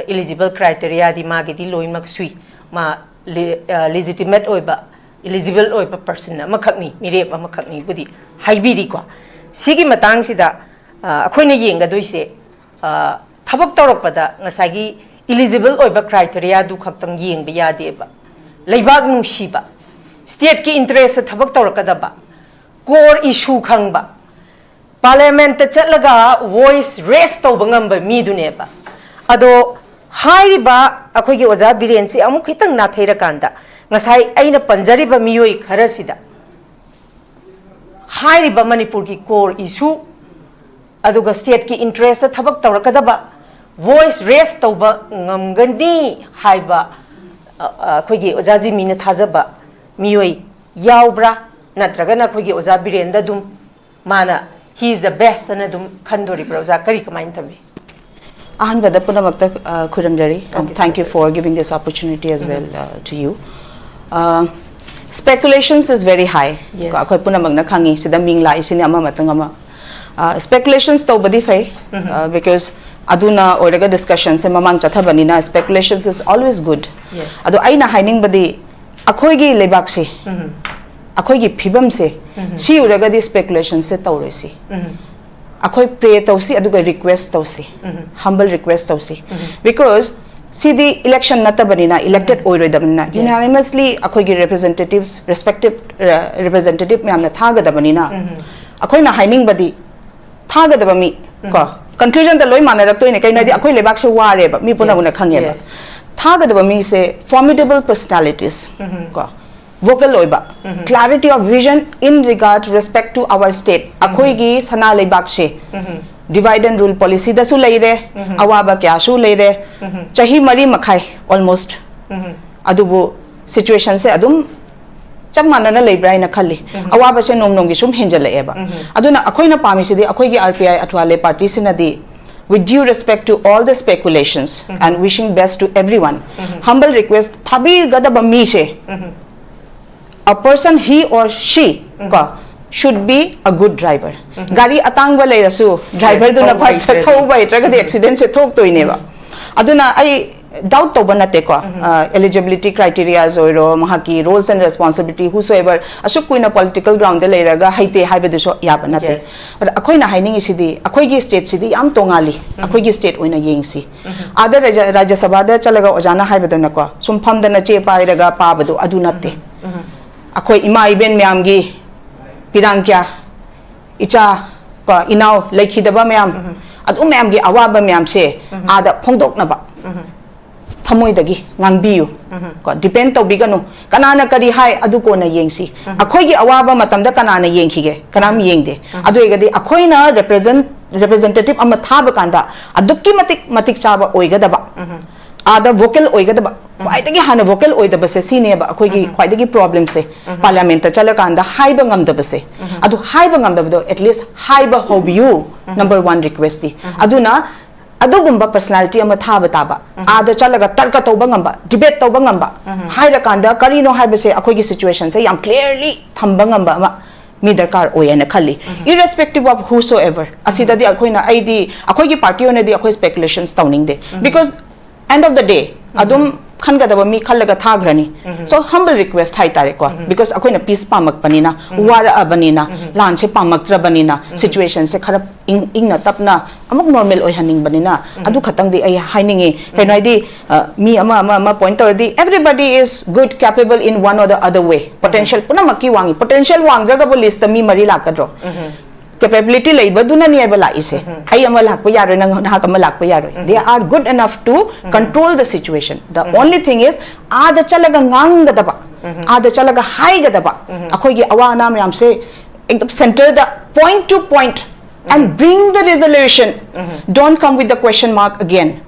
eligible criteria ꯗꯤ ꯃꯥꯒꯤꯗꯤ ꯂꯣꯏꯅꯃꯛ ꯁꯨꯏ, ꯃꯥ ꯂꯤ-, ꯑ, legitimate ꯑꯣꯏꯕ, eligible ꯑꯣꯏꯕ person ꯑꯃꯈꯛꯅꯤ, ꯃꯤꯔꯦꯞ ꯑꯃꯈꯛꯅꯤꯕꯨꯗꯤ ꯍꯥꯏꯕꯤꯔꯤꯀꯣ꯫ ꯁꯤꯒꯤ ꯃꯇꯥꯡꯁꯤꯗ, ꯑ, ꯑꯩꯈꯣꯏꯅ ꯌꯦꯡꯒꯗꯣꯏꯁꯦ, ꯑ, ꯊꯕꯛ ꯇꯧꯔꯛꯄꯗ ꯉꯁꯥꯏꯒꯤ eligible ꯑꯣꯏꯕ criteria ꯗꯨ ꯈꯛꯇꯪ ꯌꯦꯡꯕ ꯌꯥꯗꯦꯕ꯫ ꯂꯩꯕꯥꯛ ꯅꯨꯡꯁꯤꯕ, state ꯀꯤ interest ꯇ ꯊꯕꯛ ꯇꯧꯔꯛꯀꯗꯕ, core issue ꯈꯪꯕ, Parliament ꯇ ꯆꯠꯂꯒ voice raise ꯇꯧꯕ ꯉꯝꯕ ꯃꯤꯗꯨꯅꯦꯕ꯫ ꯑꯗꯣ ꯍꯥꯏꯔꯤꯕ ꯑꯩꯈꯣꯏꯒꯤ ꯑꯣꯖꯥ ꯕꯤꯔꯦꯟꯁꯤ ꯑꯃꯨꯛ ꯈꯤꯇꯪ ꯅꯥꯊꯩꯔꯀꯥꯟꯗ ꯉꯁꯥꯏ ꯑꯩꯅ ꯄꯟꯖꯔꯤꯕ ꯃꯤꯑꯣꯏ ꯈꯔꯁꯤꯗ ꯍꯥꯏꯔꯤꯕ ꯃꯅꯤꯄꯨꯔꯒꯤ core issue, ꯑꯗꯨꯒ state ꯀꯤ interest ꯇ ꯊꯕꯛ ꯇꯧꯔꯛꯀꯗꯕ, voice raise ꯇꯧꯕ ꯉꯝꯒꯅꯤ ꯍꯥꯏꯕ, ꯑ, ꯑ, ꯑꯩꯈꯣꯏꯒꯤ ꯑꯣꯖꯥ ꯖꯤꯃꯤꯅ ꯊꯥꯖꯕ ꯃꯤꯑꯣꯏ ꯌꯥꯎꯕ꯭ꯔꯥ? ꯅꯠꯇ꯭ꯔꯒꯅ ꯑꯩꯈꯣꯏꯒꯤ ꯑꯣꯖꯥ ꯕꯤꯔꯦꯟꯗ ꯑꯗꯨꯝ ꯃꯥꯅ he is the best ꯑꯅ ꯑꯗꯨꯝ ꯈꯟꯗꯣꯔꯤꯕ꯭ꯔꯥ? ꯑꯣꯖꯥ, ꯀꯔꯤ ꯀꯃꯥꯏꯅ ꯊꯝꯕꯤ? ꯑꯍꯥꯟꯕꯗ ꯄꯨꯝꯅꯃꯛꯇ, ꯑ, ꯈꯨꯔꯨꯝꯖꯔꯤ꯫ And Okay, thank you ꯊꯥꯒꯠꯆꯔꯤ꯫ For giving this opportunity as well, uh, to you. Uh, speculations is very high. Yes. ꯑꯩꯈꯣꯏ ꯄꯨꯝꯅꯃꯛꯅ ꯈꯪꯉꯤ, ꯁꯤꯗ ꯃꯤꯡ ꯂꯥꯛꯏꯁꯤꯅꯤ ꯑꯃ ꯃꯇꯨꯡ ꯑꯃ꯫ Uh, speculations ꯇꯧꯕꯗꯤ ꯐꯩ, uh, because ꯑꯗꯨꯅ ꯑꯣꯏꯔꯒ discussion ꯁꯦ ꯃꯃꯥꯡ ꯆꯠꯊꯕꯅꯤꯅ, speculations is always good. Yes. ꯑꯗꯣ ꯑꯩꯅ ꯍꯥꯏꯅꯤꯡꯕꯗꯤ, ꯑꯩꯈꯣꯏꯒꯤ ꯂꯩꯕꯥꯛꯁꯦ, ꯑꯩꯈꯣꯏꯒꯤ ꯐꯤꯕꯝꯁꯦ, ꯁꯤ ꯎꯔꯒꯗꯤ speculation ꯁꯦ ꯇꯧꯔꯣꯏꯁꯤ꯫ ꯑꯩꯈꯣꯏ pray ꯇꯧꯁꯤ, ꯑꯗꯨꯒ request ꯇꯧꯁꯤ, humble request ꯇꯧꯁꯤ꯫ Because ꯁꯤꯗꯤ election ꯅꯠꯇꯕꯅꯤꯅ, elected Yes. ꯑꯣꯏꯔꯣꯏꯗꯕꯅꯤꯅ, Yes. unanimously ꯑꯩꯈꯣꯏꯒꯤ representatives, respective, uh, representative ꯃꯌꯥꯝꯅ ꯊꯥꯒꯗꯕꯅꯤꯅ, ꯑꯩꯈꯣꯏꯅ ꯍꯥꯏꯅꯤꯡꯕꯗꯤ, ꯊꯥꯒꯗꯕ ꯃꯤ ꯀꯣ, ꯀꯟꯀ꯭ꯂꯨꯖꯟꯗ ꯂꯣꯏ ꯃꯥꯟꯅꯔꯛꯇꯣꯏꯅꯦ꯫ ꯀꯩꯅꯣ ꯍꯥꯏꯗꯤ, ꯑꯩꯈꯣꯏ ꯂꯩꯕꯥꯛꯁꯦ ꯋꯥꯔꯦꯕ, ꯃꯤ ꯄꯨꯝꯅꯃꯛꯅ ꯈꯪꯉꯦꯕ꯫ Yes. ꯊꯥꯒꯗꯕ ꯃꯤꯁꯦ formidable personalities, ꯀꯣ, ꯚꯣꯀꯦꯜ ꯑꯣꯏꯕ, clarity of vision in regard respect to our state, ꯑꯩꯈꯣꯏꯒꯤ ꯁꯅꯥ ꯂꯩꯕꯥꯛꯁꯦ꯫ Divide and rule policyꯗꯁꯨ ꯂꯩꯔꯦ, ꯑꯋꯥꯕ ꯀꯌꯥꯁꯨ ꯂꯩꯔꯦ꯫ ꯆꯍꯤ ꯃꯔꯤ ꯃꯈꯥꯏ almost, ꯑꯗꯨꯕꯨ situationꯁꯦ ꯑꯗꯨꯝ ꯆꯞ ꯃꯥꯟꯅꯅ ꯂꯩꯕ꯭ꯔꯥ ꯍꯥꯏꯅ ꯈꯜꯂꯤ꯫ ꯑꯋꯥꯕꯁꯦ ꯅꯣꯡ ꯅꯣꯡꯒꯤ ꯁꯨꯝ ꯍꯦꯟꯖꯜꯂꯛꯑꯦꯕ꯫ ꯑꯗꯨꯅ ꯑꯩꯈꯣꯏꯅ ꯄꯥꯝꯃꯤꯁꯤꯗꯤ, ꯑꯩꯈꯣꯏꯒꯤ R P I ꯑꯊꯋꯥꯂꯦ partyꯁꯤꯅꯗꯤ, with due respect to all the speculations and wishing best to everyone, humble request, ꯊꯥꯕꯤꯒꯗꯕ ꯃꯤꯁꯦ, a person, he or she, ꯀꯣ, should be a good driver. ꯒꯥꯔꯤ ꯑꯇꯥꯡꯕ ꯂꯩꯔꯁꯨ, driverꯗꯨꯅ ꯊꯧꯕ ꯐꯠ-, ꯍꯩꯇ꯭ꯔꯗꯤ꯫ ꯊꯧꯕ ꯍꯩꯇ꯭ꯔꯒꯗꯤ accidentꯁꯦ ꯊꯣꯛꯇꯣꯏꯅꯦꯕ꯫ ꯑꯗꯨꯅ ꯑꯩ doubt ꯇꯧꯕ ꯅꯠꯇꯦꯀꯣ, ꯑ, eligibility criterias ꯑꯣꯏꯔꯣ, ꯃꯍꯥꯛꯀꯤ roles and responsibility, whosoever, ꯑꯁꯨꯛ ꯀꯨꯏꯅ political groundꯗ ꯂꯩꯔꯒ ꯍꯩꯇꯦ ꯍꯥꯏꯕꯗꯨꯁꯨ ꯌꯥꯕ ꯅꯠꯇꯦ꯫ Yes. ꯑꯗ ꯑꯩꯈꯣꯏꯅ ꯍꯥꯏꯅꯤꯡꯉꯤꯁꯤꯗꯤ, ꯑꯩꯈꯣꯏꯒꯤ stateꯁꯤꯗꯤ ꯌꯥꯝ ꯇꯣꯉꯥꯜꯂꯤ꯫ ꯑꯩꯈꯣꯏꯒꯤ state ꯑꯣꯏꯅ ꯌꯦꯡꯁꯤ꯫ ꯑꯥꯗ ꯔꯥꯖ꯭ꯌ, ꯔꯥꯖ꯭ꯌ ꯁꯚꯥꯗ ꯆꯠꯂꯒ ꯑꯣꯖꯥꯅ ꯍꯥꯏꯕꯗꯧꯅꯀꯣ, ꯁꯨꯝ ꯐꯝꯗꯅ ꯆꯦ ꯄꯥꯏꯔꯒ ꯄꯥꯕꯗꯣ ꯑꯗꯨ ꯅꯠꯇꯦ꯫ ꯑꯩꯈꯣꯏ ꯏꯃꯥ ꯏꯕꯦꯟ ꯃꯌꯥꯝꯒꯤ ꯄꯤꯔꯥꯡ ꯀꯌꯥ, ꯏꯆꯥ ꯀꯣ, ꯏꯅꯥꯎ ꯂꯩꯈꯤꯗꯕ ꯃꯌꯥꯝ, ꯑꯗꯨ ꯃꯌꯥꯝꯒꯤ ꯑꯋꯥꯕ ꯃꯌꯥꯝꯁꯦ ꯑꯥꯗ ꯐꯣꯡꯗꯣꯛꯅꯕ ꯊꯃꯣꯏꯗꯒꯤ ꯉꯥꯡꯕꯤꯌꯨ꯫ ꯀꯣ, depend ꯇꯧꯕꯤꯒꯅꯨ꯫ ꯀꯅꯥꯅ ꯀꯔꯤ ꯍꯥꯏ, ꯑꯗꯨ ꯀꯣꯟꯅ ꯌꯦꯡꯁꯤ꯫ ꯑꯩꯈꯣꯏꯒꯤ ꯑꯋꯥꯕ ꯃꯇꯝꯗ ꯀꯅꯥꯅ ꯌꯦꯡꯈꯤꯒꯦ? ꯀꯅꯥꯝ ꯌꯦꯡꯗꯦ꯫ ꯑꯗꯨ ꯑꯣꯏꯔꯒꯗꯤ ꯑꯩꯈꯣꯏꯅ represent, representative ꯑꯃ ꯊꯥꯕ ꯀꯥꯟꯗ ꯑꯗꯨꯛꯀꯤ ꯃꯇꯤꯛ ꯃꯇꯤꯛ ꯆꯥꯕ ꯑꯣꯏꯒꯗꯕ, ꯑꯥꯗ vocal ꯑꯣꯏꯒꯗꯕ, ꯈ꯭ꯋꯥꯏꯗꯒꯤ ꯍꯥꯟꯅ vocal ꯑꯣꯏꯗꯕꯁꯦ ꯁꯤꯅꯦꯕ ꯑꯩꯈꯣꯏꯒꯤ ꯈ꯭ꯋꯥꯏꯗꯒꯤ problemꯁꯦ꯫ Parliamentꯇ ꯆꯠꯂꯀꯥꯟꯗ ꯍꯥꯏꯕ ꯉꯝꯗꯕꯁꯦ꯫ ꯑꯗꯨ ꯍꯥꯏꯕ ꯉꯝꯗꯕꯗꯣ at least ꯍꯥꯏꯕ ꯍꯧꯕꯤꯌꯨ, number one requestꯇꯤ꯫ ꯑꯗꯨꯅ ꯑꯗꯨꯒꯨꯝꯕ personality ꯑꯃ ꯊꯥꯕ ꯇꯥꯕ꯫ ꯑꯥꯗ ꯆꯠꯂꯒ ꯇꯔꯀ ꯇꯧꯕ ꯉꯝꯕ, debate ꯇꯧꯕ ꯉꯝꯕ, ꯍꯥꯏꯔꯀꯥꯟꯗ ꯀꯔꯤꯅꯣ ꯍꯥꯏꯕꯁꯦ ꯑꯩꯈꯣꯏꯒꯤ situationꯁꯦ ꯌꯥꯝ clearly ꯊꯝꯕ ꯉꯝꯕ ꯑꯃ ꯃꯤ ꯗꯔꯀꯥꯔ ꯑꯣꯏ ꯍꯥꯏꯅ ꯈꯜꯂꯤ꯫ Irrespective of whosoever, ꯑꯁꯤꯗꯗꯤ ꯑꯩꯈꯣꯏꯅ, ꯑꯩꯗꯤ, ꯑꯩꯈꯣꯏꯒꯤ party ꯑꯣꯏꯅꯗꯤ ꯑꯩꯈꯣꯏ speculations ꯇꯧꯅꯤꯡꯗꯦ꯫ Because end of the day, ꯑꯗꯨꯝ ꯈꯟꯒꯗꯕ ꯃꯤ ꯈꯜꯂꯒ ꯊꯥꯈ꯭ꯔꯅꯤ꯫ So humble request ꯍꯥꯏꯇꯥꯔꯦꯀꯣ, because ꯑꯩꯈꯣꯏꯅ peace ꯄꯥꯝꯃꯛꯄꯅꯤꯅ, ꯋꯥꯔꯛꯑꯕꯅꯤꯅ, ꯂꯥꯟꯁꯦ ꯄꯥꯝꯃꯛꯇ꯭ꯔꯕꯅꯤꯅ, situationꯁꯦ ꯈꯔ ꯏꯪ-, ꯏꯪꯅ ꯇꯞꯅ ꯑꯃꯨꯛ normal ꯑꯣꯏꯍꯟꯅꯤꯡꯕꯅꯤꯅ, ꯑꯗꯨ ꯈꯛꯇꯪꯗꯤ ꯑꯩ ꯍꯥꯏꯅꯤꯡꯉꯤ꯫ ꯀꯩꯅꯣ ꯍꯥꯏꯗꯤ, ꯑ, ꯃꯤ ꯑꯃ, ꯑꯃ, ꯑꯃ point ꯇꯧꯔꯗꯤ, everybody is good, capable in one or the other way. Potential ꯄꯨꯝꯅꯃꯛꯀꯤ ꯋꯥꯡꯉꯤ꯫ Potential ꯋꯥꯡꯗ꯭ꯔꯒꯕꯨ listꯇ ꯃꯤ ꯃꯔꯤ ꯂꯥꯛꯀꯗ꯭ꯔꯣ? ꯀꯦꯄꯦꯕꯤꯂꯤꯇꯤ ꯂꯩꯕꯗꯨꯅꯅꯦꯕ ꯂꯥꯛꯏꯁꯦ꯫ ꯑꯩ ꯑꯃ ꯂꯥꯛꯄ ꯌꯥꯔꯣꯏ, ꯅꯪ, ꯅꯍꯥꯛ ꯑꯃ ꯂꯥꯛꯄ ꯌꯥꯔꯣꯏ꯫ They are good enough to control the situation. The only thing is, ꯑꯥꯗ ꯆꯠꯂꯒ ꯉꯥꯡꯒꯗꯕ, ꯑꯥꯗ ꯆꯠꯂꯒ ꯍꯥꯏꯒꯗꯕ, ꯑꯩꯈꯣꯏꯒꯤ ꯑꯋꯥ ꯑꯅꯥ ꯃꯌꯥꯝꯁꯦ ꯑꯦꯛꯗꯝ ꯁꯦꯟꯇꯔꯗ, point to point, and bring the resolution. Don't come with the question mark again.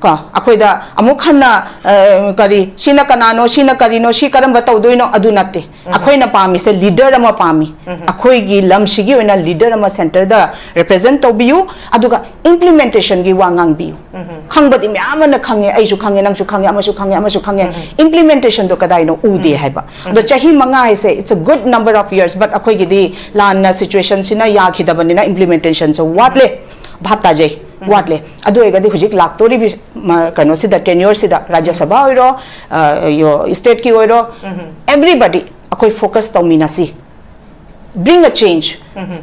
ꯀꯣ, ꯑꯩꯈꯣꯏꯗ ꯑꯃꯨꯛ ꯍꯟꯅ, ꯑ, ꯀꯔꯤ, ꯁꯤꯅ ꯀꯅꯥꯅꯣ, ꯁꯤꯅ ꯀꯔꯤꯅꯣ, ꯁꯤ ꯀꯔꯝꯕ ꯇꯧꯗꯣꯏꯅꯣ, ꯑꯗꯨ ꯅꯠꯇꯦ꯫ ꯑꯩꯈꯣꯏꯅ ꯄꯥꯝꯃꯤꯁꯦ ꯂꯤꯗꯔ ꯑꯃ ꯄꯥꯝꯃꯤ꯫ ꯑꯩꯈꯣꯏꯒꯤ ꯂꯝꯁꯤꯒꯤ ꯑꯣꯏꯅ ꯂꯤꯗꯔ ꯑꯃ ꯁꯦꯟꯇꯔꯗ ꯔꯤꯄ꯭ꯔꯖꯦꯟ ꯇꯧꯕꯤꯌꯨ, ꯑꯗꯨꯒ ꯏꯝꯄ꯭ꯂꯤꯃꯦꯟꯇꯦꯁꯟꯒꯤ ꯋꯥ ꯉꯥꯡꯕꯤꯌꯨ꯫ ꯈꯪꯕꯗꯤ ꯃꯌꯥꯝ ꯑꯃꯅ ꯈꯪꯉꯦ, ꯑꯩꯁꯨ ꯈꯪꯉꯦ, ꯅꯪꯁꯨ ꯈꯪꯉꯦ, ꯑꯃꯁꯨ ꯈꯪꯉꯦ, ꯑꯃꯁꯨ ꯈꯪꯉꯦ꯫ ꯏꯝꯄ꯭ꯂꯤꯃꯦꯟꯇꯦꯁꯟꯗꯣ ꯀꯗꯥꯏꯅꯣ ꯎꯗꯦ ꯍꯥꯏꯕ꯫ ꯑꯗꯣ ꯆꯍꯤ ꯃꯉꯥ ꯍꯥꯏꯁꯦ, it's a good number of years, but ꯑꯩꯈꯣꯏꯒꯤꯗꯤ ꯂꯥꯟꯅ ꯁꯤꯆꯨꯋꯦꯁꯟꯁꯤꯅ ꯌꯥꯈꯤꯗꯕꯅꯤꯅ ꯏꯝꯄ꯭ꯂꯤꯃꯦꯟꯇꯦꯁꯟꯁꯦ ꯋꯥꯠꯂꯦ꯫ ꯚꯥꯞ ꯇꯥꯖꯩ, ꯋꯥꯠꯂꯦ꯫ ꯑꯗꯨ ꯑꯣꯏꯔꯒꯗꯤ ꯍꯧꯖꯤꯛ ꯂꯥꯛꯇꯣꯔꯤꯕꯤ-, ꯃ-, ꯀꯩꯅꯣꯁꯤꯗ, ꯇꯦꯟꯌꯣꯔꯁꯤꯗ, ꯔꯥꯖ꯭ꯌ ꯁꯚꯥ ꯑꯣꯏꯔꯣ, ꯑ, ꯌꯣ-, ꯁ꯭ꯇꯦꯠꯀꯤ ꯑꯣꯏꯔꯣ, everybody ꯑꯩꯈꯣꯏ focus ꯇꯧꯃꯤꯟꯅꯁꯤ꯫ Bring a change.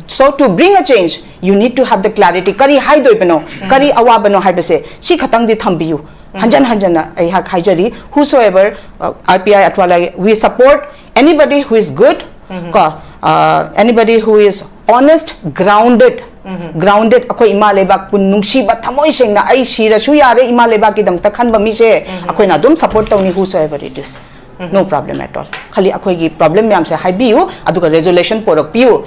So to bring a change, you need to have the clarity. ꯀꯔꯤ ꯍꯥꯏꯗꯣꯏꯕꯅꯣ, ꯀꯔꯤ ꯑꯋꯥꯕꯅꯣ ꯍꯥꯏꯕꯁꯦ ꯁꯤ ꯈꯛꯇꯪꯗꯤ ꯊꯝꯕꯤꯌꯨ꯫ ꯍꯟꯖꯟ ꯍꯟꯖꯟꯅ ꯑꯩꯍꯥꯛ ꯍꯥꯏꯖꯔꯤ, whosoever, uh, R P I ꯑꯊꯋꯥ Lai, we support anybody who is good, ꯀꯣ, uh, anybody who is honest, grounded, grounded, ꯑꯩꯈꯣꯏ ꯏꯃꯥ ꯂꯩꯕꯥꯛꯄꯨ ꯅꯨꯡꯁꯤꯕ, ꯊꯃꯣꯏ ꯁꯦꯡꯅ ꯑꯩ ꯁꯤꯔꯁꯨ ꯌꯥꯔꯦ ꯏꯃꯥ ꯂꯩꯕꯥꯛꯀꯤꯗꯃꯛꯇ ꯈꯟꯕ ꯃꯤꯁꯦ ꯑꯩꯈꯣꯏꯅ ꯑꯗꯨꯝ ꯁꯞꯄꯣꯔꯠ ꯇꯧꯅꯤ, whosoever it is. No problem at all. ꯈꯜꯂꯤ ꯑꯩꯈꯣꯏꯒꯤ ꯄ꯭ꯔꯣꯕ꯭ꯂꯦꯝ ꯃꯌꯥꯝꯁꯦ ꯍꯥꯏꯕꯤꯌꯨ, ꯑꯗꯨꯒ ꯔꯦꯖꯣꯂꯨꯁꯟ ꯄꯨꯔꯛꯄꯤꯌꯨ꯫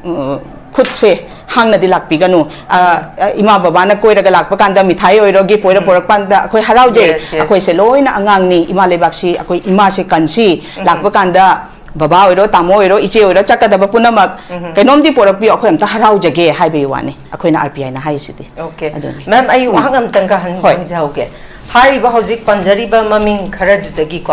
ꯎꯝ, ꯈꯨꯠꯁꯦ ꯍꯥꯡꯅꯗꯤ ꯂꯥꯛꯄꯤꯒꯅꯨ꯫ ꯑ, ꯑ, ꯏꯃꯥ ꯕꯕꯥꯅ ꯀꯣꯏꯔꯒ ꯂꯥꯛꯄ ꯀꯥꯟꯗ ꯃꯤꯊꯥꯏ ꯑꯣꯏꯔꯣ, ꯒꯤꯐ ꯑꯣꯏꯔꯣ ꯄꯨꯔꯛꯄ ꯀꯥꯟꯗ ꯑꯩꯈꯣꯏ ꯍꯔꯥꯎꯖꯩ꯫ Yes, yes. ꯑꯩꯈꯣꯏꯁꯦ ꯂꯣꯏꯅ ꯑꯉꯥꯡꯅꯤ, ꯏꯃꯥ ꯂꯩꯕꯥꯛꯁꯤ, ꯑꯩꯈꯣꯏ ꯏꯃꯥꯁꯦ ꯀꯟꯁꯤ, ꯂꯥꯛꯄ ꯀꯥꯟꯗ ꯕꯕꯥ ꯑꯣꯏꯔꯣ, ꯇꯥꯃꯣ ꯑꯣꯏꯔꯣ, ꯏꯆꯦ ꯑꯣꯏꯔꯣ, ꯆꯠꯀꯗꯕ ꯄꯨꯝꯅꯃꯛ ꯀꯩꯅꯣꯝꯗꯤ ꯄꯨꯔꯛꯄꯤꯌꯨ, ꯑꯩꯈꯣꯏ ꯑꯝꯇ ꯍꯔꯥꯎꯖꯒꯦ ꯍꯥꯏꯕꯒꯤ ꯋꯥꯅꯤ, ꯑꯩꯈꯣꯏꯅ R P I ꯅ ꯍꯥꯏꯔꯤꯁꯤꯗꯤ꯫ Okay. ꯑꯗꯨꯅꯤ꯫ Ma'am, ꯑꯩ ꯋꯥꯍꯪ ꯑꯝꯇꯪꯒ ꯍꯪ-, ꯍꯣꯏ꯫ ꯍꯪꯖꯍꯧꯒꯦ꯫ ꯍꯥꯏꯔꯤꯕ ꯍꯧꯖꯤꯛ ꯄꯟꯖꯔꯤꯕ ꯃꯃꯤꯡ ꯈꯔꯗꯨꯗꯒꯤꯀꯣ,